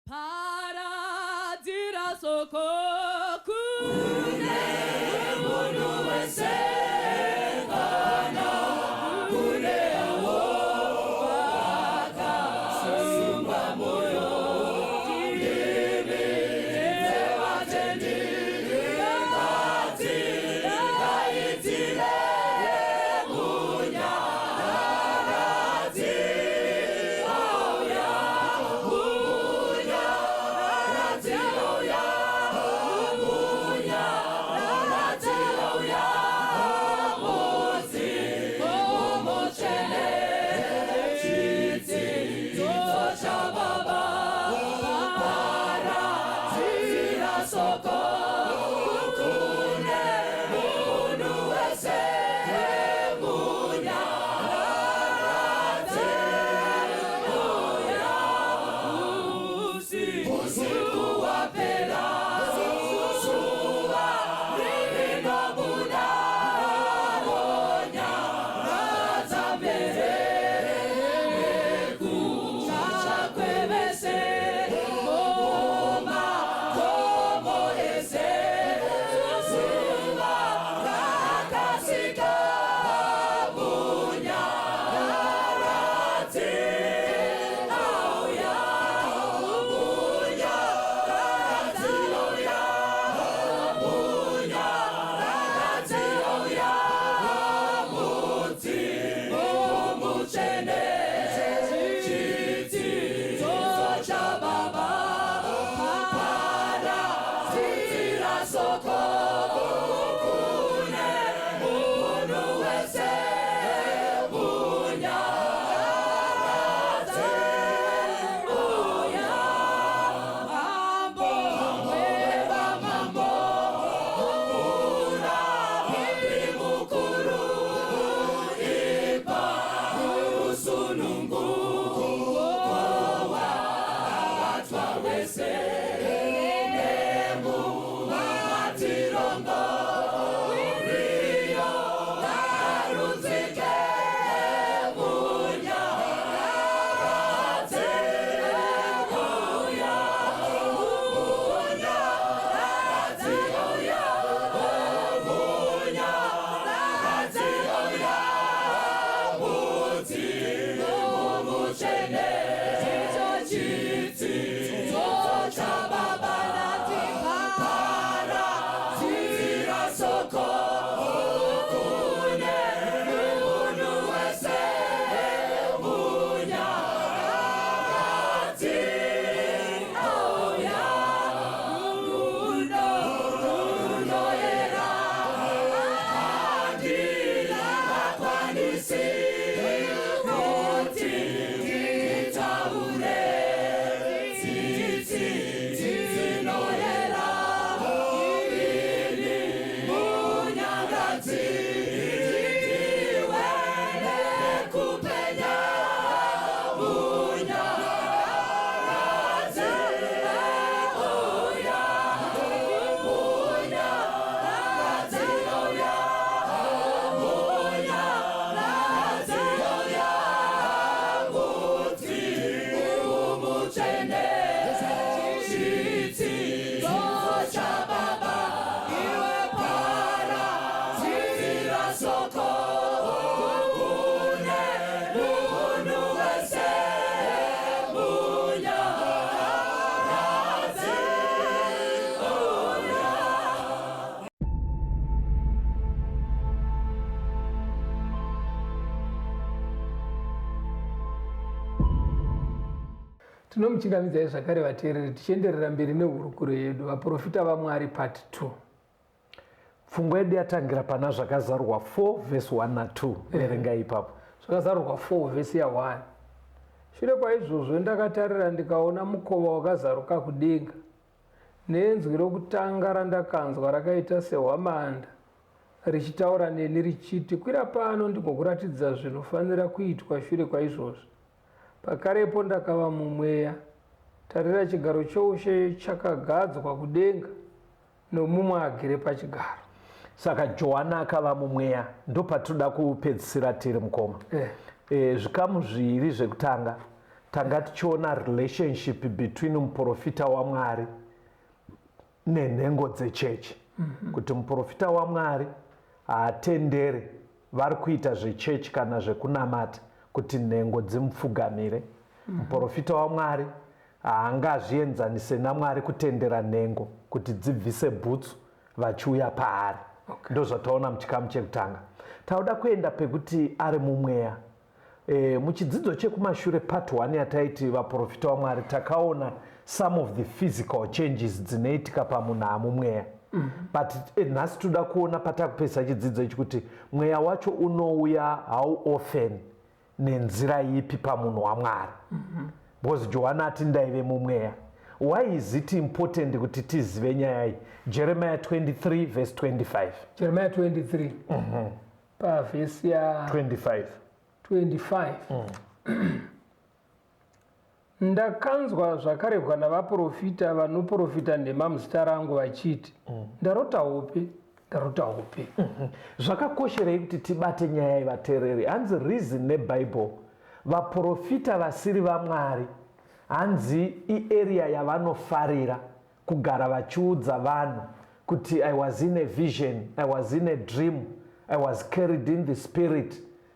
Paradzira soko kune munhu wese kana kune avo vakasungwa moyo. Ndimi dzevatendi ngatidaidzire munyaradzi auya, munyaradzi auya. Masoko kune munhu wese munyaradzi uya. Tinomuchingamidzai zvakare vateereri tichienderera mberi nehurukuro yedu Vaprofita vaMwari Part 2. Pfungwa yedu yatangira pana Zvakazarurwa 4 vhesi 1 na 2. Verengai ipapo. Zvakazarurwa 4 vhesi ya 1. Shure kwaizvozvo ndakatarira ndikaona mukova wakazaruka kudenga, nenzwi rokutanga randakanzwa rakaita sehwamanda richitaura neni richiti, Kwira pano ndigokuratidza zvinofanira kuitwa shure kwaizvozvi. Pakarepo ndakava mumweya, tarira chigaro choushe chakagadzwa kudenga, nomumwe agere pachigaro. Saka Johani akava mumweya, ndopatinoda kupedzisira tiri mukoma. Eh. E, zvikamu zviviri zvekutanga tanga tichiona relationship between muprofita waMwari nenhengo dzechechi mm -hmm. kuti muprofita waMwari haatendere vari kuita zvechechi kana zvekunamata kuti nhengo dzimupfugamire. Mm -hmm. Muprofita waMwari haangazvienzanise naMwari kutendera nhengo kuti dzibvise bhutsu vachiuya paari. Okay. Ndozvataona muchikamu chekutanga. Tauda kuenda pekuti ari mumweya. E, muchidzidzo chekumashure part 1 yataiti vaprofita vaMwari takaona some of the physical changes dzinoitika pamunhu amumweya. Mm -hmm. But eh, nhasi toda kuona patakupedzisa chidzidzo ichi kuti mweya wacho unouya how often nenzira ipi pamunhu waMwari. Mm -hmm. Because Johani ati ndaive mumweya. Why is it important kuti tizive nyaya iyi? Jeremiah 23 verse 25. Jeremiah 23. Mm -hmm. Pavhesi ya 25. 25. Ndakanzwa zvakarebwa navaprofita vanoprofita nhema muzita rangu vachiti, Ndarota hope, ndarota hope. Zvakakosherei kuti tibate nyaya yevateereri? Hanzi reason neBible, vaprofita vasiri vaMwari hanzi iarea yavanofarira kugara vachiudza vanhu kuti I was in a vision, I was in a dream, I was carried in the spirit,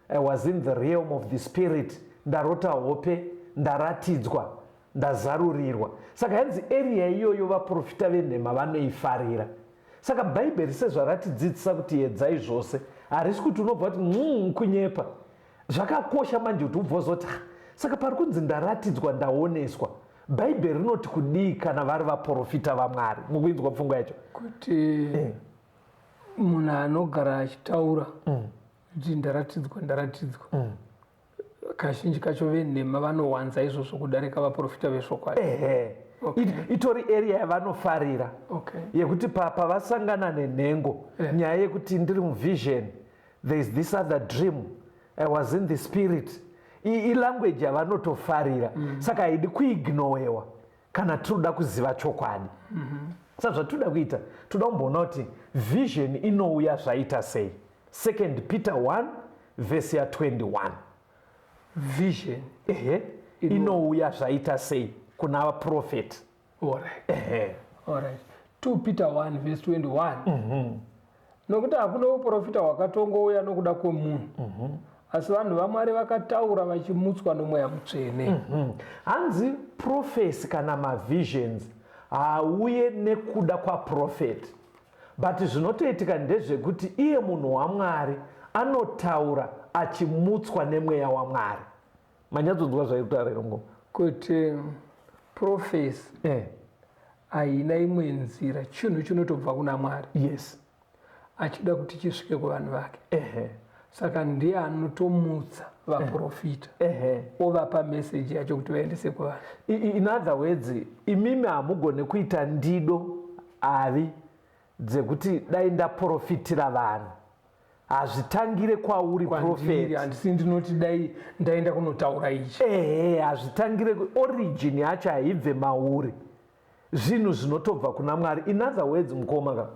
I was in the realm of the spirit, ndarota hope, ndaratidzwa, ndazarurirwa. Saka hanzi area iyoyo vaprofita venhema vanoifarira. Saka Bhaibheri sezvaratidzidzisa kuti yedzai zvose, harisi kuti unobva kuti mm, kunyepa. Zvakakosha manje kuti ubva wazoti ah, saka pari kunzi ndaratidzwa, ndaoneswa. Bhaibheri rinoti kudii kana vari vaprofita vaMwari? Mukuinzwa pfungwa yacho? Kuti eh. munhu anogara achitaura kuti ndaratidzwa, ndaratidzwa. Kazhinji kacho venhema vanowanza izvozvo kudarika vaprofita vezvokwadi. Ehe. Okay. Itori area yavanofarira. Okay. Yekuti pavasangana nenhengo, yeah. Nyaya yekuti ndiri muvision, there is this other dream, I was in the spirit. Ilanguage yavanotofarira. Saka haidi kuignowewa kana tinoda kuziva chokwadi. Saka zvatinoda kuita, toda kumboona kuti vision inouya zvaita sei. 2 Peter 1 verse ya 21. Vision ehe inouya zvaita sei kuna vaprofeti. Alright. Ehe. Alright. 2 Peter 1 verse 21. Nokuti hakuna uprofita hwakatongouya nokuda kwomunhu. Asi vanhu vaMwari vakataura vachimutswa noMweya Mutsvene. Hanzi prophecy kana mavisions haauye nekuda kwaprofeti. But zvinotoitika ndezvekuti iye munhu waMwari anotaura achimutswa nemweya waMwari. Manyatsonzwa zvaikutaura here ngoma? Kuti prophecy haina imwe nzira, chinhu chinotobva kuna Mwari. Yes. Achida kuti chisvike kuvanhu vake. Saka ndiye anotomutsa vaprofita. Ovapa message yacho kuti vaendese kuvanhu. In other words, imimi hamugone kuita ndido avi dzekuti dai ndaprofitira vanhu. Hazvitangire kwauri prophet. Handisi ndinoti dai ndaenda kunotaura ichi. Ehe, hazvitangire origin yacho haibve mauri. Zvinhu zvinotobva kuna Mwari. In other words, mukoma ka.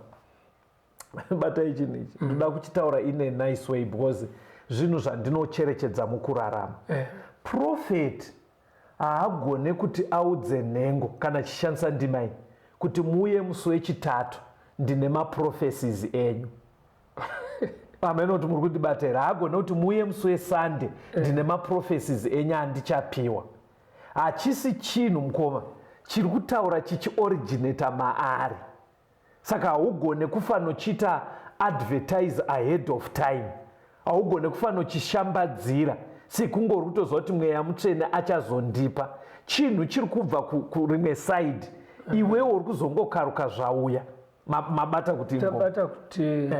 Batai chinhu ichi. Ndoda kuchitaura in a nice way because zvinhu zvandinocherechedza mukurarama. Prophet haagone kuti audze nhengo kana achishandisa ndima iyi kuti muuye musi wechitatu ndine maprophecies enyu. Hameno kuti muri kundibata here. Haagone kuti muuye musi weSunday, ndine maprophecies enyu andichapiwa. Hachisi chinhu, mukoma, chiri kutaura chichioriginata maari. Saka haugone kufanochiita advertise ahead of time, haugone kufanochishambadziira sekungori kutoziva kuti Mweya Mutsvene achazondipa chinhu chiri kubva kurimwe side. Iwewo uri kuzongokaruka zvauya. Mabata kuti Tabata kuti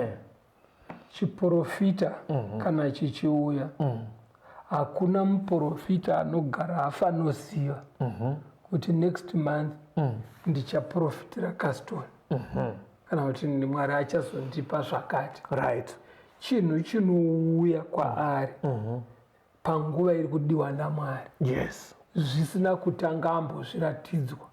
chiprofita kana chichiuya, hakuna muprofita anogara afanoziva kuti next month ndichaprofitira Caston kana kuti Mwari achazondipa zvakati. Chinhu chinouya kwaari panguva iri kudiwa naMwari, zvisina kutanga ambozviratidzwa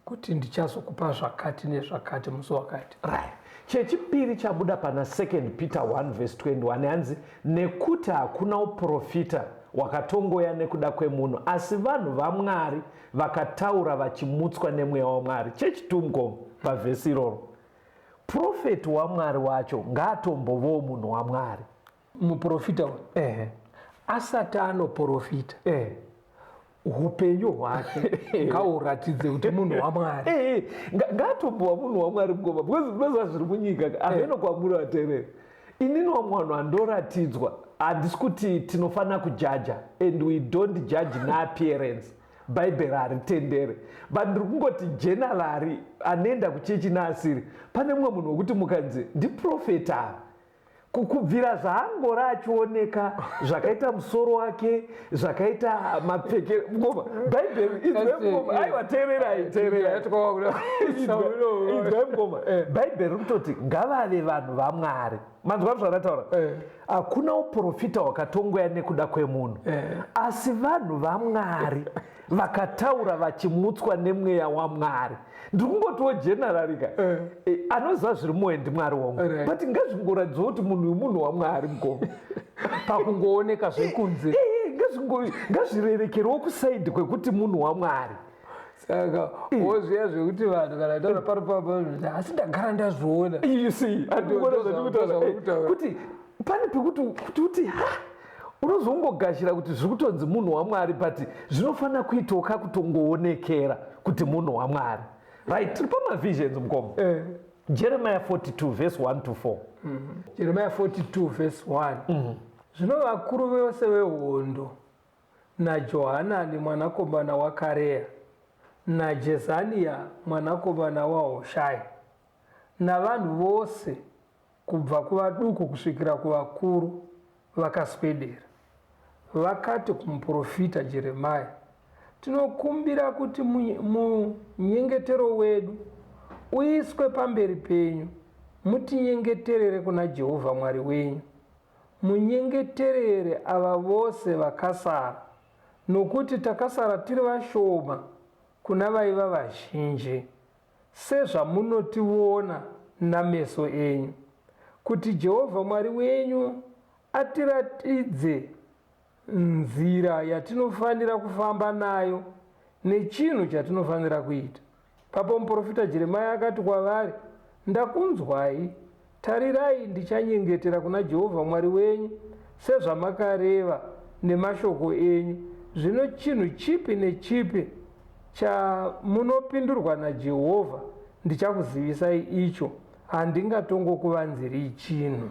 kuti ndichazokupa zvakati nezvakati musi wakati. Right. Chechipiri chabuda pana 2 Peter 1 vhesi 21, hanzi, "Nekuti hakuna uprofita hwakatongoya nekuda kwemunhu, asi vanhu vaMwari vakataura vachimutswa nemweya waMwari." Chechitu, mukoma, pavhesi iroro, profeti waMwari wacho ngaatombovawo munhu waMwari. Muprofita uyu asati anoprofita, upenyu hwake ngauratidze kuti munhu waMwari. Ngaatombova munhu waMwari, mukoma, because munoziva zviri munyika. Hameno kwamuri vateereri, inini wamwe vanhu vandoratidzwa, handisi kuti tinofanira kujaja, and we don't judge neappearance, Bhaibheri haritendere, but ndiri kungoti generally anoenda kuchechi neasiri, pane mumwe munhu wekuti mukanzi ndiprofeta ava, kubvira zvaangora achioneka, zvakaita musoro wake, zvakaita mapfekero, mukoma, Bhaibheri, inzwai mukoma, aiwa, teererai, teererai, inzwai mukoma, Bhaibheri riri kutoti ngavave vanhu vaMwari. Manzwa zvarataura? Hakuna uprofita hwakatongoya nekuda kwemunhu, asi vanhu vaMwari vakataura vachimutswa nemweya waMwari. Ndiri kungotiwo generally ka, anoziva zviri mwoyo ndiMwari wangu, but ngazvingoratidzawo kuti munhu uyu munhu waMwari, mukoma. Pakungooneka zvekunze. Ngazvirerekerewo kuside kwekuti munhu waMwari. Saka wozviya zvekuti vanhu kana taura pari papa, asi ndagara ndazviona. You see, andikuona zvandikutaura, kuti pane pekuti kuti uti ha, unozongogashira kuti zviri kutonzi munhu waMwari, but zvinofanira kuitawo kakutongoonekera kuti munhu waMwari. Right, tiri pamavisions, mukoma. Jeremiah 42 verse 1 to 4. Jeremiah 42 verse 1. Zvino vakuru vose vehondo naJohanani mwanakomana waKarea naJezaniya mwanakomana waHoshaya navanhu vose kubva kuvaduku kusvikira kuvakuru vakaswedera, vakati kumuprofita Jeremia, "Tinokumbira kuti munyengetero wedu uiswe pamberi penyu, mutinyengeterere kuna Jehovha Mwari wenyu. Munyengeterere ava vose vakasara, nokuti takasara tiri vashoma kuna vaiva vazhinji, sezvamunotiona nameso enyu, kuti Jehovha Mwari wenyu atiratidze nzira yatinofanira kufamba nayo nechinhu chatinofanira kuita." Papo muprofita Jeremia akati kwavari, "Ndakunzwai. Tarirai, ndichanyengetera kuna Jehovha Mwari wenyu sezvamakareva nemashoko enyu. Zvino chinhu chipi nechipi chamunopindurwa naJehovha ndichakuzivisai icho, handingatongokuvanzirii chinhu."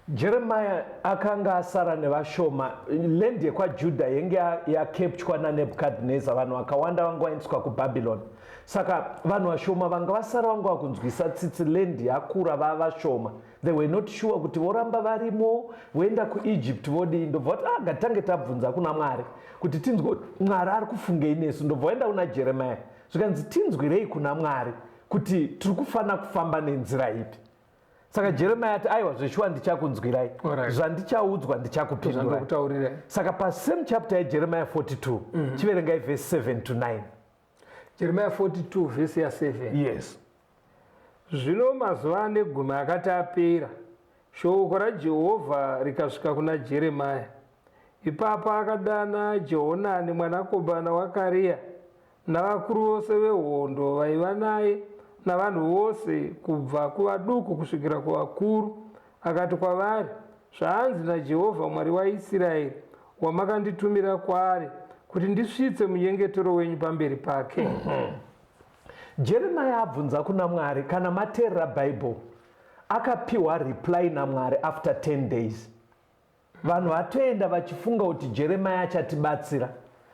Jeremiah akanga asara nevashoma. Land yekwaJudha yenge yakapturwa naNebhukadhineza. Vanhu vakawanda vanga vaendeswa kuBhabhironi, saka vanhu vashoma vanga vasara vanga vakunzwisa tsitsi. Land yakura, vava vashoma. They were not sure kuti voramba varimo, voenda kuEgypt, vodii. Ndobva kuti, "Ah, ngatitange tabvunza kuna Mwari kuti tinzwe kuti Mwari ari kufungei nesu." Ndobva vaenda kuna Jeremiah, zvikanzi, "Tinzwirei kuna Mwari kuti tiri kufanira kufamba nenzira ipi." Saka Jeremiah ati, "Aiwa, zveshuwa ndichakunzwirai. Zvandichaudzwa ndichakupindurai." Zvandokutaurirai. Saka pasame chapter yeJeremiah 42, chiverengai verse 7 to 9. Jeremiah 42 vhesi ya7. Yes. Zvino mazuva ane gumi akati apera, shoko raJehovha rikasvika kuna Jeremia. Ipapo akadana Jehonani mwanakomana waKariya navakuru vose vehondo vaiva naye navanhu vose kubva kuvaduku kusvikira kuvakuru. Akati kwavari, Zvanzi naJehovha Mwari waIsraeri, wamakanditumira kwaari kuti ndisvitse munyengetero wenyu pamberi pake. Jeremiah abvunza kuna Mwari, kana mateerera Bible, akapiwa reply naMwari after 10 days. Vanhu vatoenda vachifunga kuti Jeremiah achatibatsira,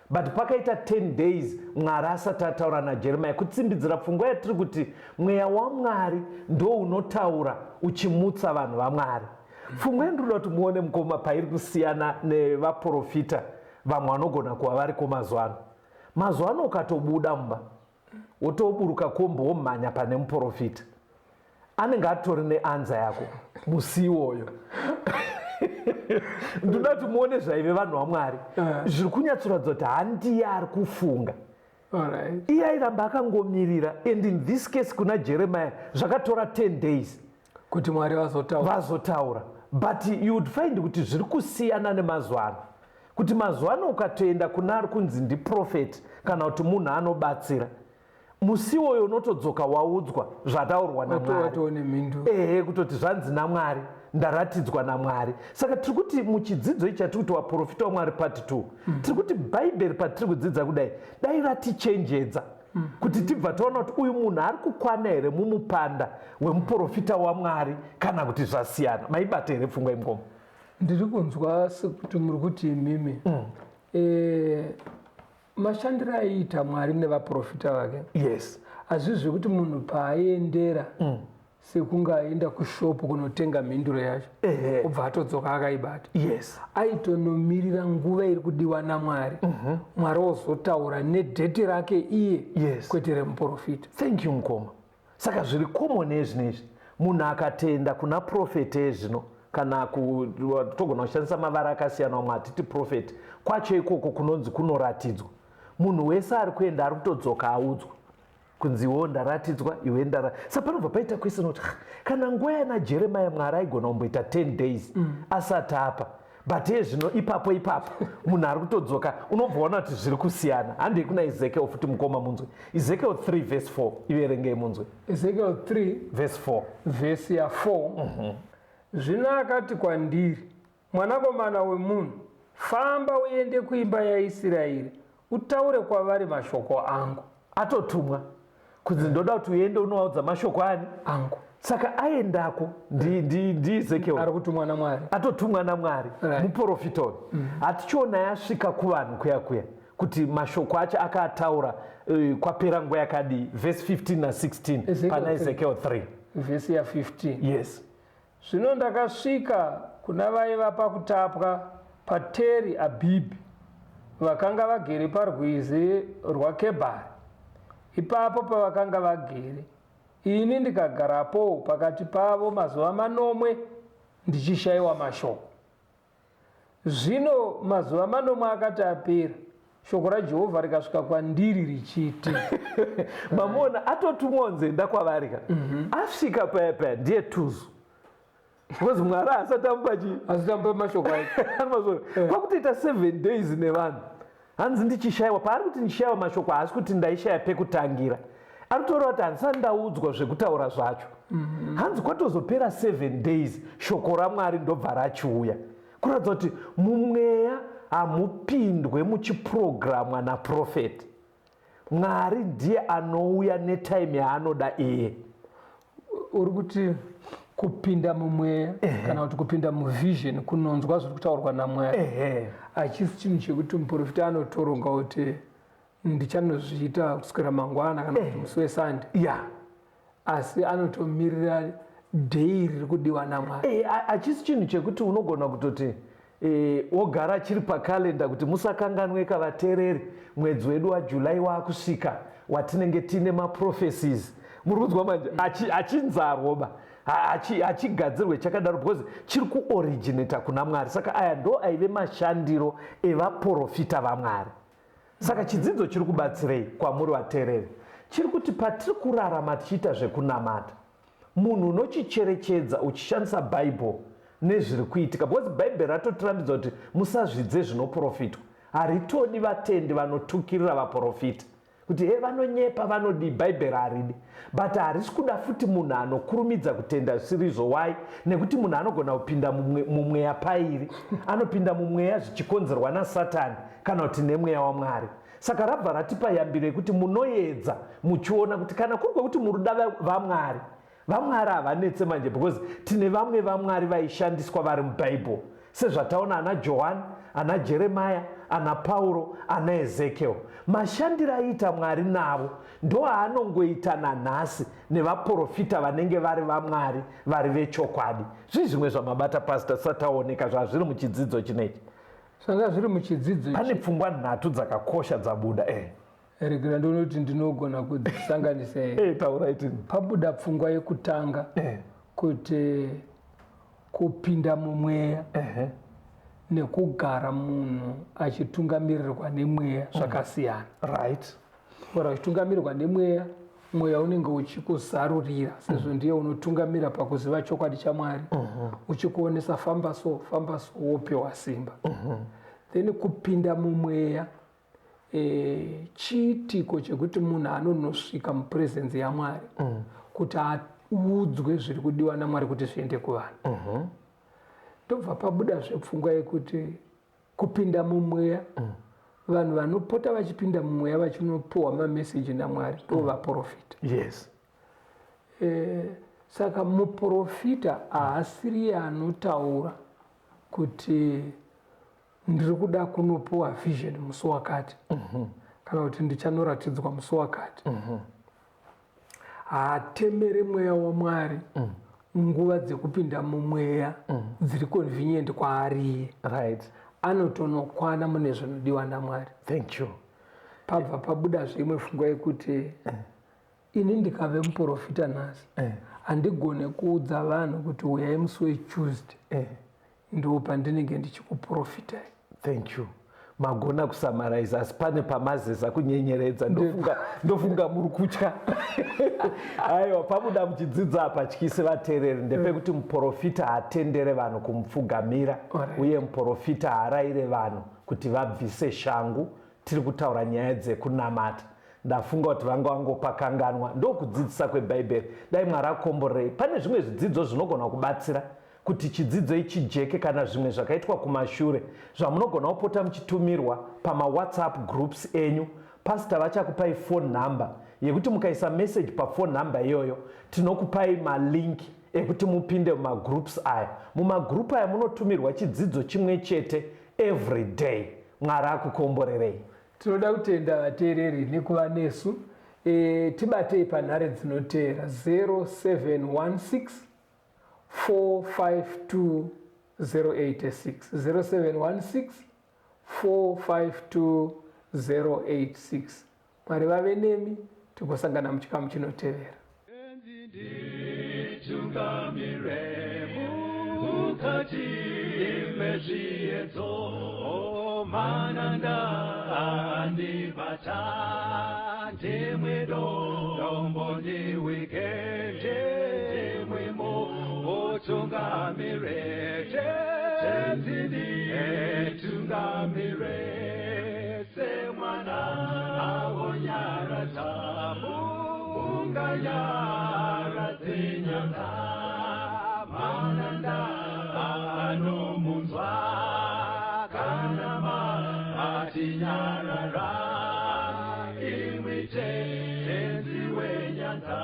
but pakaita 10 days Mwari asati ataura naJeremiah, kutsimbidzira pfungwa yatiri kuti mweya waMwari ndo unotaura uchimutsa vanhu vaMwari. Pfungwa yandinoda kuti muone mukoma pairi kusiyana nevaprofita vamwe vanogona kuva variko mazuva ano. Mazuva ano ukatobuda mumba wotoburuka kombi womhanya pane muprofita, anenge atori neanza yako musi iwoyo. Ndinoda kuti muone zvaive vanhu vaMwari zviri kunyatsoratidza kuti handiye ari kufunga. Iye airamba akangomirira, and in this case kuna Jeremiah zvakatora 10 days kuti Mwari vazotaura. Vazotaura. But you would find kuti zviri kusiyana nemazuva ano, kuti mazuva ano ukatoenda kuna ari kunzi ndiprofeti kana kuti munhu anobatsira, musi iwoyo unotodzoka waudzwa zvataurwa naMwari. Watova nemhinduro. Ehe, kutoti zvanzi naMwari, ndaratidzwa naMwari. Saka tiri kuti muchidzidzo ichi chatiri kuti vaprofita vaMwari part 2, tiri kuti Bhaibheri patiri kudzidza kudai, dai ratichenjedza kuti tibva taona kuti uyu munhu ari kukwana here mumupanda wemuprofita waMwari kana kuti zvasiyana. Maibata here pfungwa imukoma? Ndiri kunzwa sekuti muri kuti imimi mashandiro aiita Mwari nevaprofita vake, hazvisi zvekuti munhu paaiendera sekunge aenda kushopu kunotenga mhinduro yacho, obva atodzoka akaibata. Aitonomirira nguva iri kudiwa naMwari, Mwari ozotaura nedate rake iye, kwete remuprofita. Thank you mukoma. Saka zviri common ezvinezvi, munhu akatenda kuna profeti ezvino, kana togona kushandisa mavara akasiyana, vamwe hatiti profeti kwacho ikoko kunonzi kunoratidzwa, munhu wese ari kuenda ari kutodzoka audzwa kunzi iwewo ndaratidzwa, iwe ndara. Saka panobva paita question kuti kana nguva yana Jeremiah Mwari aigona kumboita 10 days asati apa, but ezvino ipapo ipapo munhu ari kutodzoka, unobva waona kuti zviri kusiyana. Handei kuna Ezekiel futi mukoma munzwe. Ezekiel 3 verse 4, iverengei munzwe. Ezekiel 3 verse 4. Vhesi ya4. Zvino akati kwandiri, Mwanakomana wemunhu, famba uende kuimba yaIsraeri, utaure kwavari mashoko angu. Atotumwa kunzi ndoda kuti uende unovaudza mashoko ani? Angu. Saka aendako ndiEzekiel ari kutumwa naMwari. Atotumwa naMwari, muprofita uyu. Hatichiona yasvika kuvanhu kuya kuya kuti mashoko acho akaataura kwapera nguva yakadii. Vhesi 15 na16 Ezekiel pana 3. Ezekiel 3 Vhesi ya15. Yes. Zvino ndakasvika kuna vaiva pakutapwa paTeri Abhibhi, vakanga vagere parwizi rwaKebhari, ipapo pavakanga vagere, ini ndikagarapowo pakati pavo mazuva manomwe ndichishayiwa mashoko. Zvino mazuva manomwe akati apera, shoko raJehovha rikasvika kwandiri richiti. Mamuona atotumwa kunzi enda kwavari ka. Asvika paya paya ndiye tuzu, because Mwari haasati amupa chii? Asati amupa mashoko acho. Anozvo kwakutoita 7 days nevanhu, hanzi ndichishayiwa. Paari kuti ndishayiwa mashoko, haasi kuti ndaishaya pekutangira, ari kutoreva kuti handisati ndaudzwa zvekutaura zvacho. Hanzi kwatozopera 7 days shoko raMwari ndobva rachiuya, kuratidza kuti mumweya hamupindwe muchiprogramwa naprofeti. Mwari ndiye anouya netime yaanoda iye. Uri kuti kupinda mumweya kana kuti kupinda muvision, kunonzwa zviri kutaurwa naMwari, hachisi chinhu chekuti muprofita anotoronga kuti ndichanozviita kuswera mangwana kana kuti musi weSunday, asi anotomirira day riri kudiwa naMwari. Hachisi chinhu chekuti unogona kutoti wogara chiri pakalenda kuti musakanganweka vateereri, mwedzi wedu waJuly waakusvika watinenge tiine maprophecies. Muri kunzwa manje? Achinzarwoba hachigadzirwe chakadaro, because chiri kuoriginata kuna Mwari. Saka aya ndo aive mashandiro evaprofita vaMwari. Saka chidzidzo chiri kubatsirei kwamuri vateereri chiri kuti patiri kurarama tichiita zvekunamata, munhu unochicherechedza uchishandisa Bhaibheri nezviri kuitika, because Bhaibheri ratotirambidza kuti musazvidze zvinoprofitwa. Haritodi vatendi vanotukirira vaprofita. Kuti he vanonyepa vanodii, Bhaibheri haridi. But harisi kuda futi munhu anokurumidza kutenda zvisirizvo. Why? Nekuti munhu anogona kupinda mumweya pairi. Anopinda mumweya zvichikonzerwa naSatani kana kuti nemweya waMwari. Saka rabva ratipa yambiro yekuti munoedza muchiona kuti kana kuri kwekuti muruda vaMwari, VaMwari havanetse manje because tine vamwe vaMwari vaishandiswa vari muBible sezvataona ana Johani, ana Jeremiah, ana Pauro, ana Ezekiel. Mashandiro aiita Mwari navo ndoaanongoita nanhasi nevaporofita vanenge vari vaMwari vari vechokwadi. Zvii zvimwe zvamabata Pastor tisati taoneka zvazviri muchidzidzo chinechi? Zvanga zviri muchidzidzo Pane pfungwa nhatu dzakakosha dzabuda eh. Regera ndione kuti ndinogona kudzisanganisa here. Eh, taurai tini. Pabuda pfungwa yekutanga eh. kuti kupinda mumweya eh. nekugara munhu achitungamirirwa nemweya mm. zvakasiyana. Right. Kugara uchitungamirirwa nemweya, mweya unenge uchikuzarurira sezvo mm. ndiye unotungamira pakuziva chokwadi chaMwari mm -hmm. uchikuonesa famba so famba so wopiwa simba. Mm -hmm. Then kupinda mumweya e, chiitiko chekuti munhu anonosvika mupresence yaMwari mm. kuti audzwe zviri kudiwa naMwari kuti zviende kuvanhu mm -hmm. Ndobva pabuda zvepfungwa yekuti kupinda mumweya mm. Vanhu vanopota vachipinda mumweya vachinopuwa mameseji naMwari ndo mm. vaprofita. Yes. E, saka muprofita haasiriye anotaura kuti ndiri kuda kunopuwa vision musi wakati mm -hmm. kana kuti ndichanoratidzwa musi wakati mm -hmm. Haatemere mweya waMwari mm. nguva dzekupinda mumweya mm. dziri convenient kwaariye. Right. Anotonokwana mune zvinodiwa naMwari. Thank you. Pabva pabuda zvimwe pfungwa yekuti mm. ini ndikave muprofita nhasi handigone kuudza vanhu kuti uyai musi weTuesday ndo pandinenge ndichikuprofitai. Thank you. Magona kusamaraiza asi pane pamazeza kunyenyeredza ndofunga, ndofunga muri kutya. Aiwa pabuda muchidzidza apa tyise vateereri ndepekuti muprofita haatendere vanhu kumupfugamira Alright. Uye muprofita haaraire vanhu kuti vabvise shangu. Tiri kutaura nyaya dzekunamata. Ndafunga kuti vanga vangopakanganwa ndokudzidzisa kweBhaibheri. Dai Mwari akomborerei. Pane zvimwe zvidzidzo zvinogona kubatsira kuti chidzidzo ichi jeke kana zvimwe zvakaitwa kumashure zvamunogona kupota muchitumirwa pamaWhatsApp groups enyu. Pastor vachakupai phone number yekuti mukaisa message paphone number iyoyo tinokupai malink ekuti mupinde mumagroups aya. Mumagroup aya munotumirwa chidzidzo chimwe chete every day. Mwari akukomborerei. Tinoda kutenda vateereri nekuva nesu. E, tibatei panhare dzinoteera 0716 452 086 0716 452 086. Mwari vave nemi, tigosangana muchikamu chinotevera. Nditungamire mukati mezviedzo mananda andibata ndimwe dombo ndiwike ndimwimo utungamire tenzi nditungamire semwana awonyaradza munganyaradze nyanga mananda anomunzwa kana matinyarara imwi tenzi wenyanza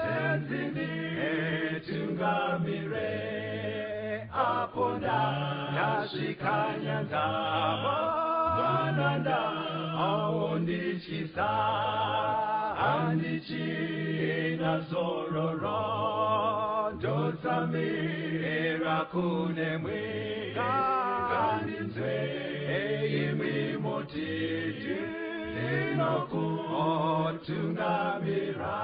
tenzi nditungamire apo ndasvika nyanza mananda aondityisa handichina zororo ndotsamira kune mwe ngandinzwe imwi moti ndinokutungamira.